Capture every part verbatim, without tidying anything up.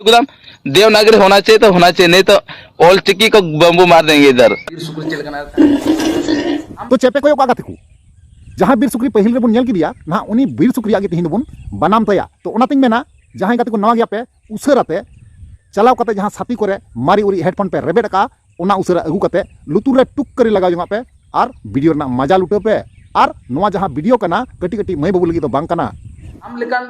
एकदम देवनागरी होना चाहिए तो होना चाहिए, नहीं तो ऑल चिकी को बम्बू मार देंगे इधर। तो ᱪᱮᱫ ᱯᱮ ᱠᱚᱭᱚᱜ ᱠᱟᱜ ᱜᱟᱛᱮ ᱠᱚ? ᱡᱟᱦᱟᱸ ᱵᱤᱨ ᱥᱩᱠᱨᱤ ᱯᱟᱹᱦᱤᱞ ᱨᱮᱵᱚᱱ ᱧᱮᱞ ᱠᱮᱫᱮᱭᱟ, ᱱᱟᱦᱟᱜ ᱩᱱᱤ ᱵᱤᱨ ᱥᱩᱠᱨᱤᱭᱟᱜ ᱜᱮ ᱛᱮᱦᱮᱧ ᱫᱚᱵᱚᱱ ᱵᱟᱱᱟᱢ ᱛᱟᱭᱟ᱾ ᱛᱚ ᱚᱱᱟᱛᱤᱧ ᱢᱮᱱᱟ, ᱡᱟᱦᱟᱸᱭ ᱜᱟᱛᱮ ᱠᱚ ᱱᱟᱣᱟ ᱜᱮᱭᱟ ᱯᱮ, ᱩᱥᱟᱹᱨᱟ ᱛᱮ ᱪᱟᱞᱟᱣ ᱠᱟᱛᱮ ᱡᱟᱦᱟᱸ ᱥᱟᱛᱤ ᱠᱚᱨᱮ ᱢᱟᱨᱮ ᱩᱨᱤᱡ ᱦᱮᱰᱯᱷᱳᱱ ᱯᱮ ᱨᱮᱵᱮᱫ ᱟᱠᱟᱫᱼᱟ, ᱚᱱᱟ ᱩᱥᱟᱹᱨᱟ ᱟᱹᱜᱩ ᱠᱟᱛᱮ ᱞᱩᱛᱩᱨ ᱨᱮ ᱴᱩᱠ ᱠᱟᱹᱨᱤ ᱞᱟᱜᱟᱣ ᱡᱚᱝᱟᱜ ᱯᱮ ᱟᱨ ᱵᱷᱤᱰᱤᱭᱳ ᱨᱮᱱᱟᱜ ᱢᱟᱡᱟ ᱞᱩᱴᱟᱹᱣ ᱯᱮ᱾ ᱟᱨ ᱱᱚᱣᱟ ᱡᱟᱦᱟᱸ ᱵᱷᱤᱰᱤᱭᱳ ᱠᱟᱱᱟ, ᱠᱟᱹᱴᱤᱡ ᱠᱟᱹᱴᱤᱡ ᱢᱟᱹᱭ ᱵᱟᱹᱵᱩ ᱞᱟᱹᱜᱤᱫ ᱫᱚ ᱵᱟᱝ ᱠᱟᱱᱟ᱾ ᱟᱢ ᱞᱮᱠᱟᱱ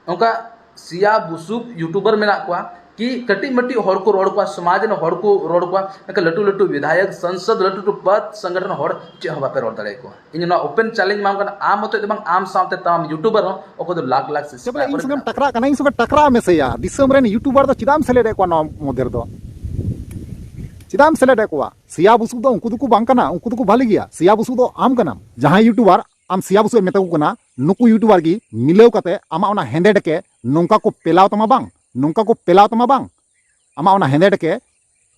ᱚᱱᱠᱟ ᱥᱮᱭᱟ ᱵᱩᱥᱩᱵ ᱭᱩᱴᱩᱵᱟᱨ ᱢᱮᱱᱟᱜ ᱠᱚᱣᱟ ᱠᱤ ᱠᱟᱹᱴᱤᱡ ᱢᱟᱹᱴᱤᱡ ᱦᱚᱲ ᱠᱚ ᱨᱚᱲ ᱠᱚᱣᱟ, ᱥᱚᱢᱟᱡᱽ ᱨᱮᱱ ᱦᱚᱲ ᱠᱚ ᱨᱚᱲ ᱠᱚᱣᱟ, ᱢᱮᱱᱠᱷᱟᱱ ᱞᱟᱹᱴᱩ ᱞᱟᱹᱴᱩ ᱵᱤᱫᱷᱟᱭᱚᱠ, ᱥᱟᱝᱥᱚᱫ, ᱞᱟᱹᱴᱩ ᱞᱟᱹᱴᱩ ᱯᱚᱫ ᱥᱚᱝᱜᱚᱴᱷᱚᱱ ᱦᱚᱲ ᱪᱮᱫ ᱦᱚᱸ ᱵᱟᱯᱮ ᱨᱚᱲ ᱫᱟᱲᱮᱭᱟᱠᱚᱣᱟ᱾ ᱤᱧ ᱱᱚᱣᱟ ᱳᱯᱮᱱ ᱪᱮᱞᱮᱧᱡᱽ ᱮᱢᱟᱢ ᱠᱟᱱᱟ, ᱟᱢ ᱢᱚᱛᱚᱡ ᱫᱚ ᱵᱟᱝ, ᱟᱢ ᱥᱟᱶᱛᱮ ᱛᱟᱢ ᱭᱩᱴᱩᱵᱟᱨ ᱦᱚᱸ, ᱚᱠᱚᱭ ᱫᱚ ᱞᱟᱠᱷ ᱞᱟᱠᱷ ᱪᱮ ᱵᱚᱞᱮ ᱤᱧ ᱥᱚᱸᱜᱮᱢ ᱴᱟᱠᱨᱟᱜ ᱠᱟᱱᱟ, ᱤᱧ ᱥᱚᱸᱜᱮ ᱴᱟᱠᱨᱟᱜ ᱢᱮ ᱥᱮᱭᱟ᱾ ᱫᱤᱥᱚᱢ ᱨᱮᱱ ᱭᱩᱴᱩᱵᱟᱨ ᱫᱚ ᱪᱮᱫᱟᱜ ᱮᱢ ᱥᱮᱞᱮᱫ ᱮᱫ ᱠᱚᱣᱟ ᱱᱚᱣᱟ ᱢᱚᱫᱽᱫᱷᱮ ᱨᱮᱫᱚ? ᱪᱮᱫᱟᱜ ᱮᱢ ᱥᱮᱞᱮᱫ ᱮᱫ ᱠᱚᱣᱟ? ᱥᱮᱭᱟ ᱵᱩᱥᱩᱵ ᱫᱚ ᱩᱱᱠᱩ ᱫᱚᱠᱚ ᱵᱟᱝ ᱠᱟᱱᱟ, ᱩᱱᱠᱩ ᱫᱚᱠᱚ ᱵᱷᱟᱞᱮ ᱜᱮᱭᱟ᱾ ᱥᱮᱭᱟ ᱵᱩᱥᱩᱵ ᱫᱚ ᱟᱢ ᱠᱟᱱᱟᱢ᱾ ᱡᱟᱦᱟᱸᱭ ᱭᱩᱴᱩᱵᱟᱨ ᱟᱢ ᱥᱮᱭᱟ ᱵᱩᱥᱩᱵ ᱮᱢ ᱢᱮᱛᱟ ᱠᱚ ᱠᱟᱱᱟ, ᱱᱩᱠᱩ ᱭᱩᱴᱩᱵᱟᱨ ᱜᱮ ᱢᱤᱞᱟᱹᱣ ᱠᱟᱛᱮ ᱟᱢᱟᱜ ᱚᱱᱟ ᱦᱮᱸᱫᱮ ᱰᱮᱠᱮ ᱱᱚᱝᱠᱟ ᱠᱚ ᱯᱮᱞᱟᱣ ᱛᱟᱢᱟ ᱵᱟᱝ, ᱱᱚᱝᱠᱟ ᱠᱚ ᱯᱮᱞᱟᱣ ᱛᱟᱢᱟ ᱵᱟᱝ, ᱟᱢᱟᱜ ᱚᱱᱟ ᱦᱮᱸᱫᱮ ᱰᱮᱠᱮ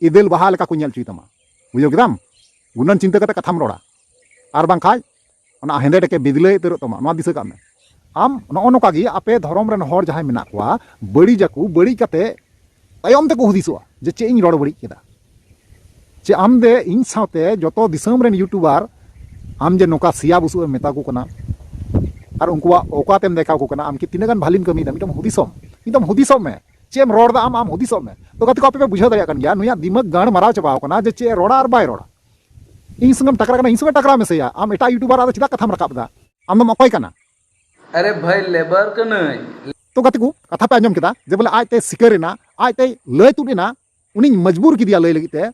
ᱤᱫᱟᱹᱞ ᱵᱟᱦᱟ ᱞᱮᱠᱟ ᱠᱚ ᱧᱮᱞ ᱦᱚᱪᱚᱭ ᱛᱟᱢᱟ᱾ ᱵᱩᱡᱷᱟᱹᱣ ᱠᱮᱫᱟᱢ? ᱜᱩᱱᱟᱹᱱ ᱪᱤᱱᱛᱟᱹ ᱠᱟᱛᱮ ᱠᱟᱛᱷᱟᱢ ᱨᱚᱲᱟ, ᱟᱨ ᱵᱟᱝᱠᱷᱟᱡ ᱚᱱᱟ ᱦᱮᱸᱫᱮ ᱰᱮᱠᱮ ᱵᱤᱫᱞᱟᱹᱭ ᱩᱛᱟᱹᱨᱚᱜ ᱛᱟᱢᱟ, ᱱᱚᱣᱟ ᱫᱤᱥᱟᱹ ᱠᱟᱜ ᱢᱮ᱾ ᱟᱢ ᱱᱚᱜᱼᱚ ᱱᱚᱝᱠᱟ ᱜᱮ ᱟᱯᱮ ᱫᱷᱚᱨᱚᱢ ᱨᱮᱱ ᱦᱚᱲ ᱡᱟᱦᱟᱸᱭ ᱢᱮᱱᱟᱜ ᱠᱚᱣᱟ, ᱵᱟᱹᱲᱤᱡᱟᱠᱚ, ᱵᱟᱹᱲᱤᱡ ᱠᱟᱛᱮ ᱛᱟᱭᱚᱢ ᱛᱮᱠᱚ ᱦᱩᱫᱤᱥᱚᱜᱼᱟ ᱡᱮ ᱪᱮᱫ ᱤᱧ ᱨᱚᱲ ᱵᱟᱹᱲᱤᱡ ᱠᱮᱫᱟ᱾ ᱪᱮ ᱟᱢ ᱫᱮ ᱤᱧ ᱥᱟᱶᱛᱮ ᱡᱚᱛᱚ ᱫᱤᱥᱚᱢ ᱨᱮᱱ ᱭᱩᱴᱩᱵᱟᱨ ᱟᱢ ᱡᱮ ᱱᱚᱝᱠᱟ ᱥᱮᱭᱟ ᱵᱩᱥᱩᱵ ᱮᱢ ᱢᱮᱛᱟ ᱠᱚ ᱠᱟᱱᱟ ᱟᱨ ᱩᱱᱠᱩᱣᱟᱜ ᱚᱠᱟᱛᱮᱢ ᱫᱮᱠᱷᱟᱣ ᱠᱚ ᱠᱟᱱᱟ, ᱟᱢ ᱠᱤ ᱛᱤᱱᱟᱹᱜ ᱜᱟᱱ ᱵᱷᱟᱹᱞᱤᱢ ᱠᱟᱹᱢᱤᱭᱮᱫᱟ? ᱢᱤᱫᱴᱟᱝ ᱦᱩᱫᱤᱥᱚᱜ ᱢᱮ, ᱢᱤᱫᱴᱟᱝ ᱦᱩᱫᱤᱥᱚᱜ ᱢᱮ᱾ ᱪᱮᱫ ᱮᱢ ᱨᱚᱲ ᱮᱫᱟ ᱟᱢ, ᱟᱢ ᱦᱩᱫᱤᱥᱚᱜ ᱢᱮ᱾ ᱛᱚ ᱜᱟᱛᱮ ᱠᱚ, ᱟᱯᱮ ᱯᱮ ᱵᱩᱡᱷᱟᱹᱣ ᱫᱟᱲᱮᱭᱟᱜ ᱠᱟᱱ ᱜᱮᱭᱟ, ᱱᱩᱭᱟᱜ ᱫᱤᱢᱟᱜᱽ ᱜᱟᱲ ᱢᱟᱨᱟᱣ ᱪᱟᱵᱟᱣ ᱠᱟᱱᱟ ᱡᱮ ᱪᱮᱫ ᱮ ᱨᱚᱲᱟ ᱟᱨ ᱵᱟᱭ ᱨᱚᱲᱟ᱾ ᱤᱧ ᱥᱚᱸᱜᱮᱢ ᱴᱟᱠᱨᱟ ᱠᱟᱱᱟ, ᱤᱧ ᱥᱚᱸᱜᱮ ᱴᱟᱠᱨᱟ ᱢᱮ ᱥᱮᱭᱟ᱾ ᱟᱢ ᱮᱴᱟᱜ ᱭᱩᱴᱩᱵᱟᱨ ᱟᱜ ᱫᱚ ᱪᱮᱫᱟᱜ ᱠᱟᱛᱷᱟᱢ ᱨᱟᱠᱟᱵ ᱮᱫᱟ? ᱟᱢ ᱫᱚᱢ ᱚᱠᱚᱭ ᱠᱟᱱᱟ? ᱟᱨᱮ ᱵᱷᱟᱹᱭ, ᱞᱮᱵᱟᱨ ᱠᱟᱹᱱᱟᱹᱧ᱾ ᱛᱚ ᱜᱟᱛᱮ ᱠᱚ, ᱠᱟᱛᱷᱟ ᱯᱮ ᱟᱸᱡᱚᱢ ᱠᱮᱫᱟ ᱡᱮ ᱵᱚᱞᱮ ᱟᱡ ᱛᱮ ᱥᱤᱠᱟᱹᱨ ᱮᱱᱟ, ᱟᱡ ᱛᱮᱭ ᱞᱟᱹᱭ ᱛᱩᱫ ᱮᱱᱟ, ᱩᱱᱤᱧ ᱢᱚᱡᱽᱵᱩᱨ ᱠᱮᱫᱮᱭᱟ ᱞᱟᱹᱭ ᱞᱟᱹᱜᱤᱫ ᱛᱮ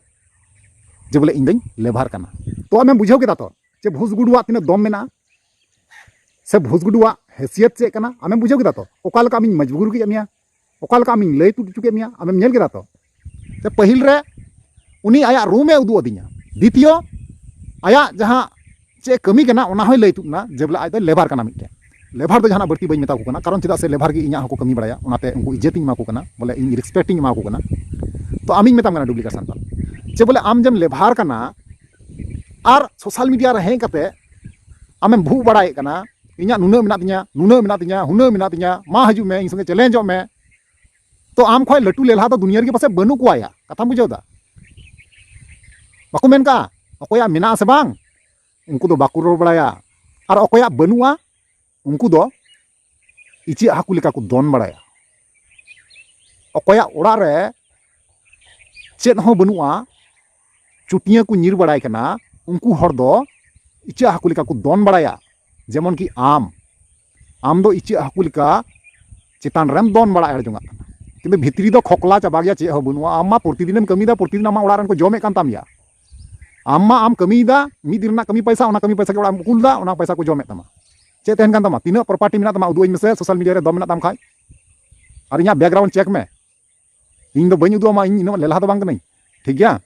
ᱡᱮ ᱵᱚᱞᱮ ᱤᱧ ᱫᱚᱧ ᱞᱮᱵᱷᱟᱨ ᱠᱟᱱᱟ᱾ ᱛᱚ ᱟᱢᱮᱢ ᱵᱩᱡᱷᱟᱹᱣ ᱠᱮᱫᱟ ᱛᱚ ᱡᱮ ᱵᱷᱩᱥ ᱜᱩᱰᱩᱣᱟᱜ ᱛᱤᱱᱟᱹᱜ ᱫᱚᱢ ᱢᱮᱱᱟᱜᱼᱟ, ᱥᱮ ᱵᱷᱩᱥ ᱜᱩᱰᱩᱣᱟᱜ ᱦᱮᱥᱤᱭᱟᱛ ᱪᱮᱫ ᱠᱟᱱᱟ? ᱟᱢᱮᱢ ᱵᱩᱡᱷᱟᱹᱣ ᱠᱮᱫᱟ ᱛᱚ ᱚᱠᱟ ᱞᱮᱠᱟ ᱟᱢᱤᱧ ᱢᱚᱡᱽᱵᱩᱨ ᱠᱮᱫ ᱢᱮᱭᱟ, ᱚᱠᱟ ᱞᱮᱠᱟ ᱟᱢᱤᱧ ᱞᱟᱹᱭ ᱛᱩᱫ ᱦᱚᱪᱚ ᱠᱮᱫ ᱢᱮᱭᱟ? ᱟᱢᱮᱢ ᱧᱮᱞ ᱠᱮᱫᱟ ᱛᱚ᱾ ᱛᱮ ᱯᱟᱹᱦᱤᱞ ᱨᱮ ᱩᱱᱤ ᱟᱭᱟᱜ ᱨᱩᱢ ᱮ ᱩᱫᱩᱜ ᱟᱹᱫᱤᱧᱟ, ᱫᱤᱛᱤᱭᱚ ᱟᱭᱟᱜ ᱡᱟᱦᱟᱸ ᱪᱮᱫ ᱠᱟᱹᱢᱤ ᱠᱟᱱᱟ ᱚᱱᱟ ᱦᱚᱸᱭ ᱞᱟᱹᱭ ᱛᱩᱫ ᱮᱱᱟ ᱡᱮ ᱵᱚᱞᱮ ᱟᱡ ᱫᱚ ᱞᱮᱵᱷᱟᱨ ᱠᱟᱱᱟ ᱢᱤᱫᱴᱮᱱ᱾ ᱞᱮᱵᱷᱟᱨ ᱫᱚ ᱡᱟᱦᱟᱱᱟᱜ ᱵᱟᱹᱲᱛᱤ ᱵᱟᱹᱧ ᱢᱮᱛᱟ ᱠᱚ ᱠᱟᱱᱟ, ᱠᱟᱨᱚᱱ ᱪᱮᱫᱟᱜ ᱥᱮ ᱞᱮᱵᱷᱟᱨ ᱜᱮ ᱤᱧᱟᱹᱜ ᱦᱚᱸᱠᱚ ᱠᱟᱹᱢᱤ ᱵᱟᱲᱟᱭᱟ, ᱚᱱᱟᱛᱮ ᱩᱱᱠᱩ ᱤᱡᱽᱡᱚᱛ ᱤᱧ ᱮᱢᱟ ᱠᱚ ᱠᱟᱱᱟ, ᱵᱚᱞᱮ ᱤᱧ ᱨᱮᱥᱯᱮᱠᱴ ᱤᱧ ᱮᱢᱟ ᱠᱚ ᱠᱟᱱᱟ᱾ ᱛᱚ ᱟᱢᱤᱧ ᱢᱮᱛᱟᱢ ᱠᱟᱱᱟ ᱰᱩᱵᱽᱞᱤᱠᱮᱴ ᱥᱟᱱᱛᱟᱲ, ᱪᱮ ᱵᱚᱞᱮ ᱟᱢ ᱡᱮᱢ ᱞᱮᱵᱷᱟᱨ ᱠᱟᱱᱟ ᱟᱨ ᱥᱳᱥᱟᱞ ᱢᱤᱰᱤᱭᱟ ᱨᱮ ᱦᱮᱡ ᱠᱟᱛᱮ ᱟᱢᱮᱢ ᱵᱷᱩᱜ ᱵᱟᱲᱟᱭᱮᱫ ᱠᱟᱱᱟ, ᱤᱧᱟᱹᱜ ᱱᱩᱱᱟᱹᱜ ᱢᱮᱱᱟᱜ ᱛᱤᱧᱟ, ᱱᱩᱱᱟᱹᱜ ᱢᱮᱱᱟᱜ ᱛᱤᱧᱟ, ᱦᱩᱱᱟᱹᱜ ᱢᱮᱱᱟᱜ ᱛᱤᱧᱟ, ᱢᱟ ᱦᱤᱡᱩᱜ ᱢᱮ ᱤᱧ ᱥᱚᱸᱜᱮ ᱪᱮᱞᱮᱧᱡᱚᱜ ᱢᱮ, ᱛᱚ ᱟᱢ ᱠᱷᱚᱱ ᱞᱟᱹᱴᱩ ᱞᱮᱞᱦᱟ ᱫᱚ ᱫᱩᱱᱤᱭᱟᱹ ᱨᱮᱜᱮ ᱯᱟᱥᱮᱡ ᱵᱟᱹᱱᱩᱜ ᱠᱚᱣᱟ ᱭᱟ᱾ ᱠᱟᱛᱷᱟᱢ ᱵᱩᱡᱷᱟᱹᱣ ᱫᱟ? ᱵᱟᱠᱚ ᱢᱮᱱ ᱠᱟᱜᱼᱟ, ᱚᱠᱚᱭᱟᱜ ᱢᱮᱱᱟᱜᱼᱟ ᱥᱮ ᱵᱟᱝ, ᱩᱱᱠᱩ ᱫᱚ ᱵᱟᱠᱚ ᱨᱚᱲ ᱵᱟᱲᱟᱭᱟ᱾ ᱟᱨ ᱚᱠᱚᱭᱟᱜ ᱵᱟᱹᱱᱩᱜᱼᱟ, ᱩᱱᱠᱩ ᱫᱚ ᱤᱪᱟᱹᱜ ᱦᱟᱹᱠᱩ ᱞᱮᱠᱟ ᱠᱚ ᱫᱚᱱ ᱵᱟᱲᱟᱭᱟ᱾ ᱚᱠᱚᱭᱟᱜ ᱚᱲᱟᱜ ᱨᱮ ᱪᱮᱫ ᱦᱚᱸ ᱵᱟᱹᱱᱩᱜᱼᱟ, ᱪᱩᱴᱭᱟᱹ ᱠᱚ ᱧᱤᱨ ᱵᱟᱲᱟᱭ ᱠᱟᱱᱟ, ᱩᱱᱠᱩ ᱦᱚᱲ ᱫᱚ ᱤᱪᱟᱹᱜ ᱦᱟᱹᱠᱩ ᱞᱮᱠᱟ ᱠᱚ ᱫᱚᱱ ᱵᱟᱲᱟᱭᱟ᱾ ᱡᱮᱢᱚᱱ ᱠᱤ ᱟᱢ, ᱟᱢ ᱫᱚ ᱤᱪᱟᱹᱜ ᱦᱟᱹᱠᱩ ᱞᱮᱠᱟ ᱪᱮᱛᱟᱱ ᱨᱮᱢ ᱫᱚᱱ ᱵᱟᱲᱟ ᱮᱲ ᱡᱚᱝᱟᱜ ᱠᱟᱱᱟ, ᱠᱤᱱᱛᱩ ᱵᱷᱤᱛᱨᱤ ᱫᱚ ᱠᱷᱚᱠᱞᱟ ᱪᱟᱵᱟ ᱜᱮᱭᱟ, ᱪᱮᱫ ᱦᱚᱸ ᱵᱟᱹᱱᱩᱜᱼᱟ᱾ ᱟᱢ ᱢᱟ ᱯᱨᱚᱛᱤᱫᱤᱱᱮᱢ ᱠᱟᱹᱢᱤᱭᱮᱫᱟ, ᱯᱨᱚᱛᱤᱫᱤᱱ ᱟᱢᱟᱜ ᱚᱲᱟᱜ ᱨᱮᱱ ᱠᱚ ᱡᱚᱢᱮᱫ ᱠᱟᱱ ᱛᱟᱢ ᱜᱮᱭᱟ᱾ ᱟᱢ ᱢᱟ ᱟᱢ ᱠᱟᱹᱢᱤᱭᱮᱫᱟ, ᱢᱤᱫ ᱫᱤᱱ ᱨᱮᱱᱟᱜ ᱠᱟᱹᱢᱤ ᱯᱚᱭᱥᱟ, ᱚᱱᱟ ᱠᱟᱹᱢᱤ ᱯᱚᱭᱥᱟ ᱜᱮ ᱚᱲᱟᱜ ᱮᱢ ᱠᱩᱞ ᱮᱫᱟ, ᱚᱱᱟ ᱯᱚᱭᱥᱟ ᱠᱚ ᱡᱚᱢᱮᱫ ᱛᱟᱢᱟ᱾ ᱪᱮᱫ ᱛᱟᱦᱮᱱ ᱠᱟᱱ ᱛᱟᱢᱟ? ᱛᱤᱱᱟᱹᱜ ᱯᱨᱚᱯᱟᱨᱴᱤ ᱢᱮᱱᱟᱜ ᱛᱟᱢᱟ? ᱩᱫᱩᱜ ᱟᱹᱧ ᱢᱮᱥᱮ, ᱥᱳᱥᱟᱞ ᱢᱤᱰᱤᱭᱟ ᱨᱮ ᱫᱚᱢ ᱢᱮᱱᱟᱜ ᱛᱟᱢ ᱠᱷᱟᱡ᱾ ᱟᱨ ᱤᱧᱟᱹᱜ ᱵᱮᱠᱜᱨᱟᱣᱩᱱᱰ ᱪᱮᱠ ᱢᱮ, ᱤᱧ ᱫᱚ ᱵᱟᱹᱧ ᱩᱫᱩᱜ ᱟᱢᱟ, ᱤᱧ ᱤᱱᱟᱹᱜ ᱞᱮᱞᱦᱟ ᱫᱚ ᱵᱟᱝ ᱠᱟᱹᱱᱟᱹᱧ, ᱴᱷᱤᱠ ᱜᱮᱭᱟ?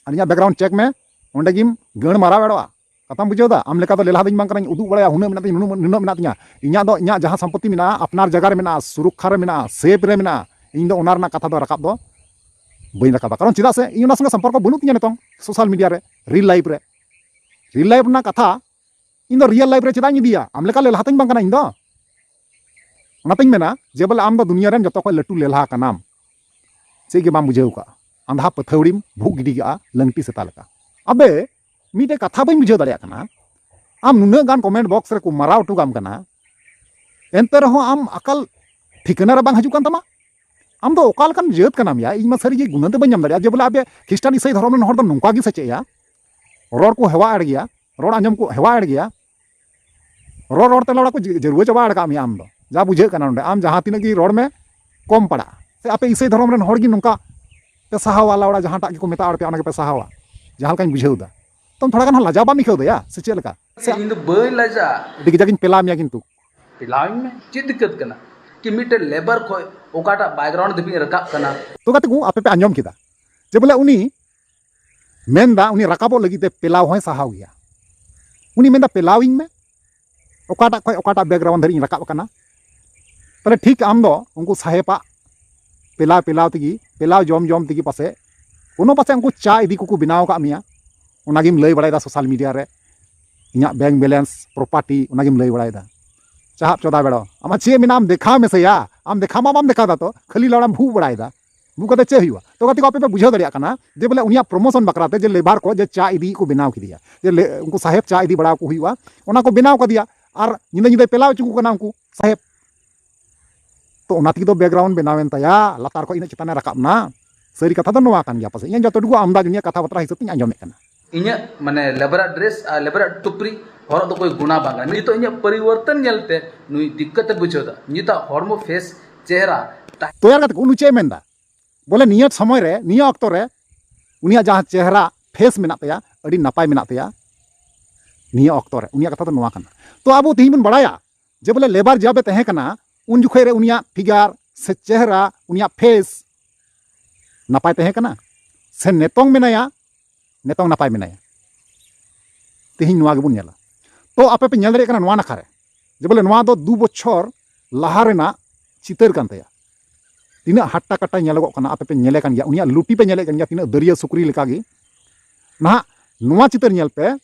ᱟᱨ ᱤᱧᱟᱹᱜ ᱵᱮᱠᱜᱨᱟᱣᱩᱱᱰ ᱪᱮᱠ ᱢᱮ, ᱚᱸᱰᱮ ᱜᱮᱢ ᱜᱟᱹᱲ ᱢᱟᱨᱟᱣ ᱮᱲᱚᱜᱼᱟ᱾ ᱠᱟᱛᱷᱟᱢ ᱵᱩᱡᱷᱟᱹᱣ ᱫᱟ? ᱟᱢ ᱞᱮᱠᱟ ᱫᱚ ᱞᱮᱞᱦᱟ ᱫᱚᱧ ᱵᱟᱝ ᱠᱟᱱᱟᱧ, ᱩᱫᱩᱜ ᱵᱟᱲᱟᱭᱟ, ᱦᱩᱱᱟᱹᱜ ᱢᱮᱱᱟᱜ ᱛᱤᱧᱟ, ᱱᱩᱱᱟᱹᱜ, ᱱᱩᱱᱟᱹᱜ ᱢᱮᱱᱟᱜ ᱛᱤᱧᱟ᱾ ᱤᱧᱟᱹᱜ ᱫᱚ ᱤᱧᱟᱹᱜ ᱡᱟᱦᱟᱸ ᱥᱚᱢᱯᱚᱛᱤ ᱢᱮᱱᱟᱜᱼᱟ, ᱟᱯᱱᱟᱨ ᱡᱟᱭᱜᱟ ᱨᱮ ᱢᱮᱱᱟᱜᱼᱟ, ᱥᱩᱨᱚᱠᱠᱷᱟ ᱨᱮ ᱢᱮᱱᱟᱜᱼᱟ᱾ ᱤᱧ ᱫᱚ ᱚᱱᱟ ᱨᱮᱱᱟᱜ ᱠᱟᱛᱷᱟ ᱫᱚ ᱨᱟᱠᱟᱵ ᱫᱚ ᱵᱟᱹᱧ ᱨᱟᱠᱟᱵᱟ, ᱠᱟᱨᱚᱱ ᱪᱮᱫᱟᱜ ᱥᱮ ᱤᱧ ᱚᱱᱟ ᱥᱚᱸᱜᱮ ᱥᱚᱢᱯᱚᱨᱠᱚ ᱵᱟᱹᱱᱩᱜ ᱛᱤᱧᱟ ᱱᱤᱛᱚᱝ ᱥᱳᱥᱟᱞ ᱢᱤᱰᱤᱭᱟ ᱨᱮ, ᱨᱤᱭᱮᱞ ᱞᱟᱭᱤᱯᱷ ᱨᱮ᱾ ᱨᱤᱭᱮᱞ ᱞᱟᱭᱤᱯᱷ ᱨᱮᱱᱟᱜ ᱠᱟᱛᱷᱟ ᱤᱧ ᱫᱚ ᱨᱤᱭᱮᱞ ᱞᱟᱭᱤᱯᱷ ᱨᱮ ᱪᱮᱫᱟᱜ ᱤᱧ ᱤᱫᱤᱭᱟ? ᱟᱢ ᱞᱮᱠᱟ ᱞᱮᱞᱦᱟ ᱛᱚᱧ ᱵᱟᱝ ᱠᱟᱱᱟ ᱤᱧ ᱫᱚ᱾ ᱚᱱᱟᱛᱤᱧ ᱢᱮᱱᱟ ᱡᱮ ᱵᱚᱞᱮ ᱟᱢ ᱫᱚ ᱫᱩᱱᱤᱭᱟᱹ ᱨᱮᱱ ᱡᱚᱛᱚ ᱠᱷᱚᱱ ᱞᱟᱹᱴᱩ ᱞᱮᱞᱦᱟ ᱠᱟᱱᱟᱢ, ᱪᱮᱫ ᱜᱮ ᱵᱟᱢ ᱵᱩᱡᱷᱟᱹᱣ ᱠᱟᱜᱼᱟ, ᱟᱸᱫᱷᱟ ᱯᱟᱹᱛᱷᱟᱹᱣᱲᱤᱢ ᱵᱷᱩᱜ ᱜᱤᱰᱤ ᱠᱟᱜᱼᱟ ᱞᱟᱹᱝᱴᱤ ᱥᱮᱛᱟ ᱞᱮᱠᱟ᱾ ᱟᱵᱮ, ᱢᱤᱫᱴᱮᱡ ᱠᱟᱛᱷᱟ ᱵᱟᱹᱧ ᱵᱩᱡᱷᱟᱹᱣ ᱫᱟᱲᱮᱭᱟᱜ ᱠᱟᱱᱟ, ᱟᱢ ᱱᱩᱱᱟᱹᱜ ᱜᱟᱱ ᱠᱚᱢᱮᱱᱴ ᱵᱚᱠᱥ ᱨᱮᱠᱚ ᱢᱟᱨᱟᱣ ᱦᱚᱴᱚ ᱠᱟᱢ ᱠᱟᱱᱟ, ᱮᱱᱛᱮ ᱨᱮᱦᱚᱸ ᱟᱢ ᱟᱠᱟᱞ ᱴᱷᱤᱠᱟᱹᱱᱟ ᱨᱮ ᱵᱟᱝ ᱦᱤᱡᱩᱜ ᱠᱟᱱ ᱛᱟᱢᱟ᱾ ᱟᱢ ᱫᱚ ᱚᱠᱟ ᱞᱮᱠᱟᱱ ᱡᱟᱹᱛ ᱠᱟᱱᱟᱢ ᱭᱟ? ᱤᱧ ᱢᱟ ᱥᱟᱹᱨᱤ ᱜᱮ ᱜᱩᱱᱟᱹᱱ ᱛᱮ ᱵᱟᱹᱧ ᱧᱟᱢ ᱫᱟᱲᱮᱭᱟᱜᱼᱟ ᱡᱮ ᱵᱚᱞᱮ ᱟᱯᱮ ᱠᱷᱨᱤᱥᱴᱟᱱ ᱤᱥᱟᱹᱭ ᱫᱷᱚᱨᱚᱢ ᱨᱮᱱ ᱦᱚᱲ ᱫᱚ ᱱᱚᱝᱠᱟ ᱜᱮ ᱥᱮ ᱪᱮᱫ ᱭᱟ? ᱨᱚᱲ ᱠᱚ ᱦᱮᱣᱟ ᱮᱲ ᱜᱮᱭᱟ, ᱨᱚᱲ ᱟᱸᱡᱚᱢ ᱠᱚ ᱦᱮᱣᱟ ᱮᱲ ᱜᱮᱭᱟ, ᱨᱚᱲ ᱨᱚᱲ ᱛᱮ ᱞᱟᱣᱲᱟ ᱠᱚ ᱡᱟᱹᱨᱣᱟᱹ ᱪᱟᱵᱟ ᱮᱲ ᱠᱟᱜ ᱢᱮᱭᱟ᱾ ᱟᱢ ᱫᱚ ᱡᱟ ᱵᱩᱡᱷᱟᱹᱜ ᱠᱟᱱᱟ ᱱᱚᱰᱮ, ᱟᱢ ᱡᱟᱦᱟᱸ ᱛᱤᱱᱟᱹᱜ ᱜᱮ ᱨᱚᱲ ᱢᱮ, ᱠᱚᱢ ᱯᱟᱲᱟᱜᱼᱟ᱾ ᱥᱮ ᱟᱯᱮ ᱤᱥᱟᱹᱭ ᱫᱷᱚᱨᱚᱢ ᱨᱮᱱ ᱦᱚᱲ ᱜᱮ ᱱᱚᱝᱠᱟ ᱯᱮ ᱥᱟᱦᱟᱣᱟ, ᱞᱟᱣᱲᱟ ᱡᱟᱦᱟᱸᱴᱟᱜ ᱜᱮᱠᱚ ᱢᱮᱛᱟᱜ ᱯᱮᱭᱟ ᱚᱱᱟ ᱜᱮᱯᱮ ᱥᱟᱦᱟᱣᱟ? ᱡᱟᱦᱟᱸ ᱞᱮᱠᱟᱧ ᱵᱩᱡᱷᱟᱹᱣ ᱫᱟ, ᱛᱚ ᱛᱷᱚᱲᱟ ᱜᱟᱱ ᱦᱚᱸ ᱞᱟᱡᱟᱣ ᱵᱟᱢ ᱟᱹᱭᱠᱟᱹᱣ ᱫᱟ ᱭᱟ, ᱥᱮ ᱪᱮᱫ ᱞᱮᱠᱟ? ᱥᱮ ᱤᱧ ᱫᱚ ᱵᱟᱹᱧ ᱞᱟᱡᱟᱜᱼᱟ᱾ ᱟᱹᱰᱤ ᱠᱟᱡᱟᱠ ᱤᱧ ᱯᱮᱞᱟᱣ ᱢᱮᱭᱟ ᱠᱤᱱᱛᱩ᱾ ᱯᱮᱞᱟᱣᱤᱧ ᱢᱮ, ᱪᱮᱫ ᱫᱤᱠᱠᱟᱹᱛ ᱠᱟᱱᱟ? ᱠᱤ ᱢᱤᱫᱴᱮᱱ ᱞᱮᱵᱟᱨ ᱠᱷᱚᱡ ᱚᱠᱟᱴᱟᱜ ᱵᱮᱠᱜᱨᱟᱣᱩᱱᱰ ᱫᱷᱟᱹᱵᱤᱡ ᱤᱧ ᱨᱟᱠᱟᱵ ᱠᱟᱱᱟ? ᱛᱚ ᱜᱟᱛᱮ ᱠᱚ, ᱟᱯᱮ ᱯᱮ ᱟᱸᱡᱚᱢ ᱠᱮᱫᱟ ᱡᱮ ᱵᱚᱞᱮ ᱩᱱᱤ ᱢᱮᱱᱫᱟ ᱩᱱᱤ ᱨᱟᱠᱟᱵᱚᱜ ᱞᱟᱹᱜᱤᱫ ᱛᱮ ᱯᱮᱞᱟᱣ ᱦᱚᱸᱭ ᱥᱟᱦᱟᱣ ᱜᱮᱭᱟ᱾ ᱩᱱᱤ ᱢᱮᱱᱫᱟ, "ᱯᱮᱞᱟᱣᱤᱧ ᱢᱮ, ᱚᱠᱟᱴᱟᱜ ᱠᱷᱚᱡ ᱚᱠᱟᱴᱟᱜ ᱵᱮᱠᱜᱨᱟᱣᱩᱱᱰ ᱫᱷᱟᱹᱨᱤᱡ ᱤᱧ ᱨᱟᱠᱟᱵ ᱟᱠᱟᱱᱟ?" ᱛᱟᱦᱞᱮ ᱴᱷᱤᱠ ᱟᱢ ᱫᱚ ᱩᱱᱠᱩ ᱥᱟᱦᱮᱵᱟᱜ ᱯᱮᱞᱟᱣ, ᱯᱮᱞᱟᱣ ᱛᱮᱜᱮ, ᱯᱮᱞᱟᱣ ᱡᱚᱢ ᱡᱚᱢ ᱛᱮᱜᱮ ᱯᱟᱥᱮᱡ ᱠᱳᱱᱳ ᱯᱟᱥᱮᱡ ᱩᱱᱠᱩ ᱪᱟ ᱤᱫᱤ ᱠᱚᱠᱚ ᱵᱮᱱᱟᱣ ᱟᱠᱟᱫ ᱢᱮᱭᱟ, ᱚᱱᱟᱜᱮᱢ ᱞᱟᱹᱭ ᱵᱟᱲᱟᱭᱮᱫᱟ ᱥᱳᱥᱟᱞ ᱢᱤᱰᱤᱭᱟ ᱨᱮ, ᱤᱧᱟᱹᱜ ᱵᱮᱝᱠ ᱵᱮᱞᱮᱱᱥ, ᱯᱨᱚᱯᱟᱨᱴᱤ, ᱚᱱᱟᱜᱮᱢ ᱞᱟᱹᱭ ᱵᱟᱲᱟᱭᱮᱫᱟ᱾ ᱪᱟᱦᱟᱵ ᱪᱚᱫᱟ ᱵᱮᱲᱚ, ᱟᱢᱟᱜ ᱪᱮᱫ ᱢᱮᱱᱟᱜᱼᱟ? ᱟᱢ ᱫᱮᱠᱷᱟᱣ ᱢᱮᱥᱮᱭᱟ᱾ ᱟᱢ ᱫᱮᱠᱷᱟᱣ ᱢᱟ ᱵᱟᱢ ᱫᱮᱠᱷᱟᱣ ᱫᱟ, ᱛᱚ ᱠᱷᱟᱹᱞᱤ ᱞᱟᱲᱟᱢ ᱵᱷᱩᱜ ᱵᱟᱲᱟᱭᱮᱫᱟ᱾ ᱵᱷᱩᱜ ᱠᱟᱛᱮ ᱪᱮᱫ ᱦᱩᱭᱩᱜᱼᱟ? ᱛᱚ ᱜᱟᱛᱮ ᱠᱚ, ᱟᱯᱮ ᱯᱮ ᱵᱩᱡᱷᱟᱹᱣ ᱫᱟᱲᱮᱭᱟᱜ ᱠᱟᱱᱟ ᱡᱮ ᱵᱚᱞᱮ ᱩᱱᱤᱭᱟᱜ ᱯᱨᱚᱢᱳᱥᱚᱱ ᱵᱟᱠᱷᱨᱟ ᱛᱮ ᱡᱮ ᱞᱮᱵᱟᱨ ᱠᱚ ᱡᱮ ᱪᱟ ᱤᱫᱤ ᱠᱚ ᱵᱮᱱᱟᱣ ᱠᱮᱫᱮᱭᱟ, ᱡᱮ ᱞᱮ-, ᱩᱱᱠᱩ ᱥᱟᱦᱮᱵᱽ ᱪᱟ ᱤᱫᱤ ᱵᱟᱲᱟ ᱠᱚ ᱦᱩᱭᱩᱜᱼᱟ, ᱚᱱᱟ ᱠᱚ ᱵᱮᱱᱟᱣ ᱠᱟᱫᱮᱭᱟ᱾ ᱟᱨ ᱧᱤᱫᱟᱹ ᱧᱤᱫᱟᱹᱭ ᱯᱮᱞᱟᱣ ᱦᱚᱪᱚ ᱠᱚ ᱠᱟᱱᱟ ᱩᱱᱠᱩ ᱥᱟᱦᱮᱵᱽ᱾ ᱛᱚ ᱚᱱᱟ ᱛᱮᱜᱮ ᱫᱚ ᱵᱮᱠᱜᱨᱟᱣᱩᱱᱰ ᱵᱮᱱᱟᱣ ᱮᱱ ᱛᱟᱭᱟ, ᱞᱟᱛᱟᱨ ᱠᱷᱚᱱ ᱤᱱᱟᱹᱜ ᱪᱮᱛᱟᱱ ᱮ ᱨᱟᱠᱟᱵ ᱮᱱᱟ᱾ ᱥᱟᱹᱨᱤ ᱠᱟᱛᱷᱟ ᱫᱚ ᱱᱚᱣᱟ ᱠᱟᱱ ᱜᱮᱭᱟ ᱯᱟᱥᱮᱡ, ᱤᱧᱟᱹᱜ ᱡᱚᱛᱚ ᱴᱩᱠᱩ ᱟᱢᱫᱟᱡᱽ ᱩᱱᱤᱭᱟᱜ ᱠᱟᱛᱷᱟ ᱵᱟᱛᱨᱟ ᱦᱤᱥᱟᱹᱵ ᱛᱤᱧ ᱟᱸᱡᱚᱢᱮᱫ ᱠᱟᱱᱟ᱾ ᱤᱧᱟᱹᱜ ᱢᱟᱱᱮ ᱞᱮᱵᱟᱨᱟᱜ ᱰᱨᱮᱥ ᱟᱨ ᱞᱮᱵᱟᱨᱟᱜ ᱴᱩᱯᱨᱤ ᱦᱚᱨᱚᱜ ᱫᱚ ᱠᱳᱭ ᱜᱩᱱᱟ ᱵᱟᱝ ᱠᱟᱱᱟ᱾ ᱱᱤᱛᱚᱜ ᱤᱧᱟᱹᱜ ᱯᱚᱨᱤᱵᱚᱨᱛᱚᱱ ᱧᱮᱞᱛᱮ ᱱᱩᱭ ᱫᱤᱠᱠᱟᱛ ᱮ ᱵᱩᱡᱷᱟᱹᱣ ᱮᱫᱟ᱾ ᱱᱤᱛᱟᱜ ᱦᱚᱲᱢᱚ ᱯᱷᱮᱥ ᱪᱮᱦᱨᱟ ᱛᱟᱦᱮᱸ ᱛᱚᱭᱟᱨ ᱠᱟᱛᱮ ᱠᱚ ᱩᱱᱤ ᱪᱮᱫ ᱮ ᱢᱮᱱᱫᱟ? ᱵᱚᱞᱮ ᱱᱤᱭᱟᱹ ᱥᱚᱢᱚᱭ ᱨᱮ, ᱱᱤᱭᱟᱹ ᱚᱠᱛᱚ ᱨᱮ ᱩᱱᱤᱭᱟᱜ ᱡᱟᱦᱟᱸ ᱪᱮᱦᱨᱟ ᱯᱷᱮᱥ ᱢᱮᱱᱟᱜ ᱛᱟᱭᱟ, ᱟᱹᱰᱤ ᱱᱟᱯᱟᱭ ᱢᱮᱱᱟᱜ ᱛᱟᱭᱟ᱾ ᱱᱤᱭᱟᱹ ᱚᱠᱛᱚ ᱨᱮ ᱩᱱᱤᱭᱟᱜ ᱠᱟᱛᱷᱟ ᱫᱚ ᱱᱚᱣᱟ ᱠᱟᱱᱟ᱾ ᱛᱚ ᱟᱵᱚ ᱛᱮᱦᱮᱧ ᱵᱚᱱ ᱵᱟᱲᱟᱭᱟ ᱡᱮ ᱵᱚᱞᱮ ᱞᱮᱵᱟᱨ ᱡᱟᱵ ᱮ ᱛᱟᱦᱮᱸ ᱠᱟᱱᱟ, ᱩᱱ ᱡᱚᱠᱷᱚᱡ ᱨᱮ ᱩᱱᱤᱭᱟᱜ ᱯᱷᱤᱜᱟᱨ ᱥᱮ ᱪᱮᱦᱨᱟ, ᱩᱱᱤᱭᱟᱜ ᱯᱷᱮᱥ ᱱᱟᱯᱟᱭ ᱛᱟᱦᱮᱸ ᱠᱟᱱᱟ, ᱥᱮ ᱱᱤᱛᱚᱝ ᱢᱮᱱᱟᱭᱟ, ᱱᱤᱛᱚᱝ ᱱᱟᱯᱟᱭ ᱢᱮᱱᱟᱭᱟ? ᱛᱮᱦᱮᱧ ᱱᱚᱣᱟ ᱜᱮᱵᱚᱱ ᱧᱮᱞᱟ᱾ ᱛᱚ ᱟᱯᱮ ᱯᱮ ᱧᱮᱞ ᱫᱟᱲᱮᱭᱟᱜ ᱠᱟᱱᱟ ᱱᱚᱣᱟ ᱱᱟᱠᱷᱟ ᱨᱮ ᱡᱮ ᱵᱚᱞᱮ ᱱᱚᱣᱟ ᱫᱚ ᱫᱩ ᱵᱚᱪᱷᱚᱨ ᱞᱟᱦᱟ ᱨᱮᱱᱟᱜ ᱪᱤᱛᱟᱹᱨ ᱠᱟᱱ ᱛᱟᱭᱟ᱾ ᱛᱤᱱᱟᱹᱜ ᱦᱟᱴᱴᱟ ᱠᱟᱴᱴᱟ ᱧᱮᱞᱚᱜᱚᱜ ᱠᱟᱱᱟ, ᱟᱯᱮ ᱯᱮ ᱧᱮᱞᱮ ᱠᱟᱱ ᱜᱮᱭᱟ, ᱩᱱᱤᱭᱟᱜ ᱞᱩᱴᱤ ᱯᱮ ᱧᱮᱞᱮᱫ ᱠᱟᱱ ᱜᱮᱭᱟ, ᱛᱤᱱᱟᱹᱜ ᱫᱟᱹᱨᱭᱟᱹ ᱥᱩᱠᱨᱤ ᱞᱮᱠᱟᱜᱮ᱾ ᱱᱟᱦᱟᱜ ᱱᱚᱣᱟ ᱪᱤᱛᱟᱹᱨ ᱧᱮᱞ ᱯᱮ,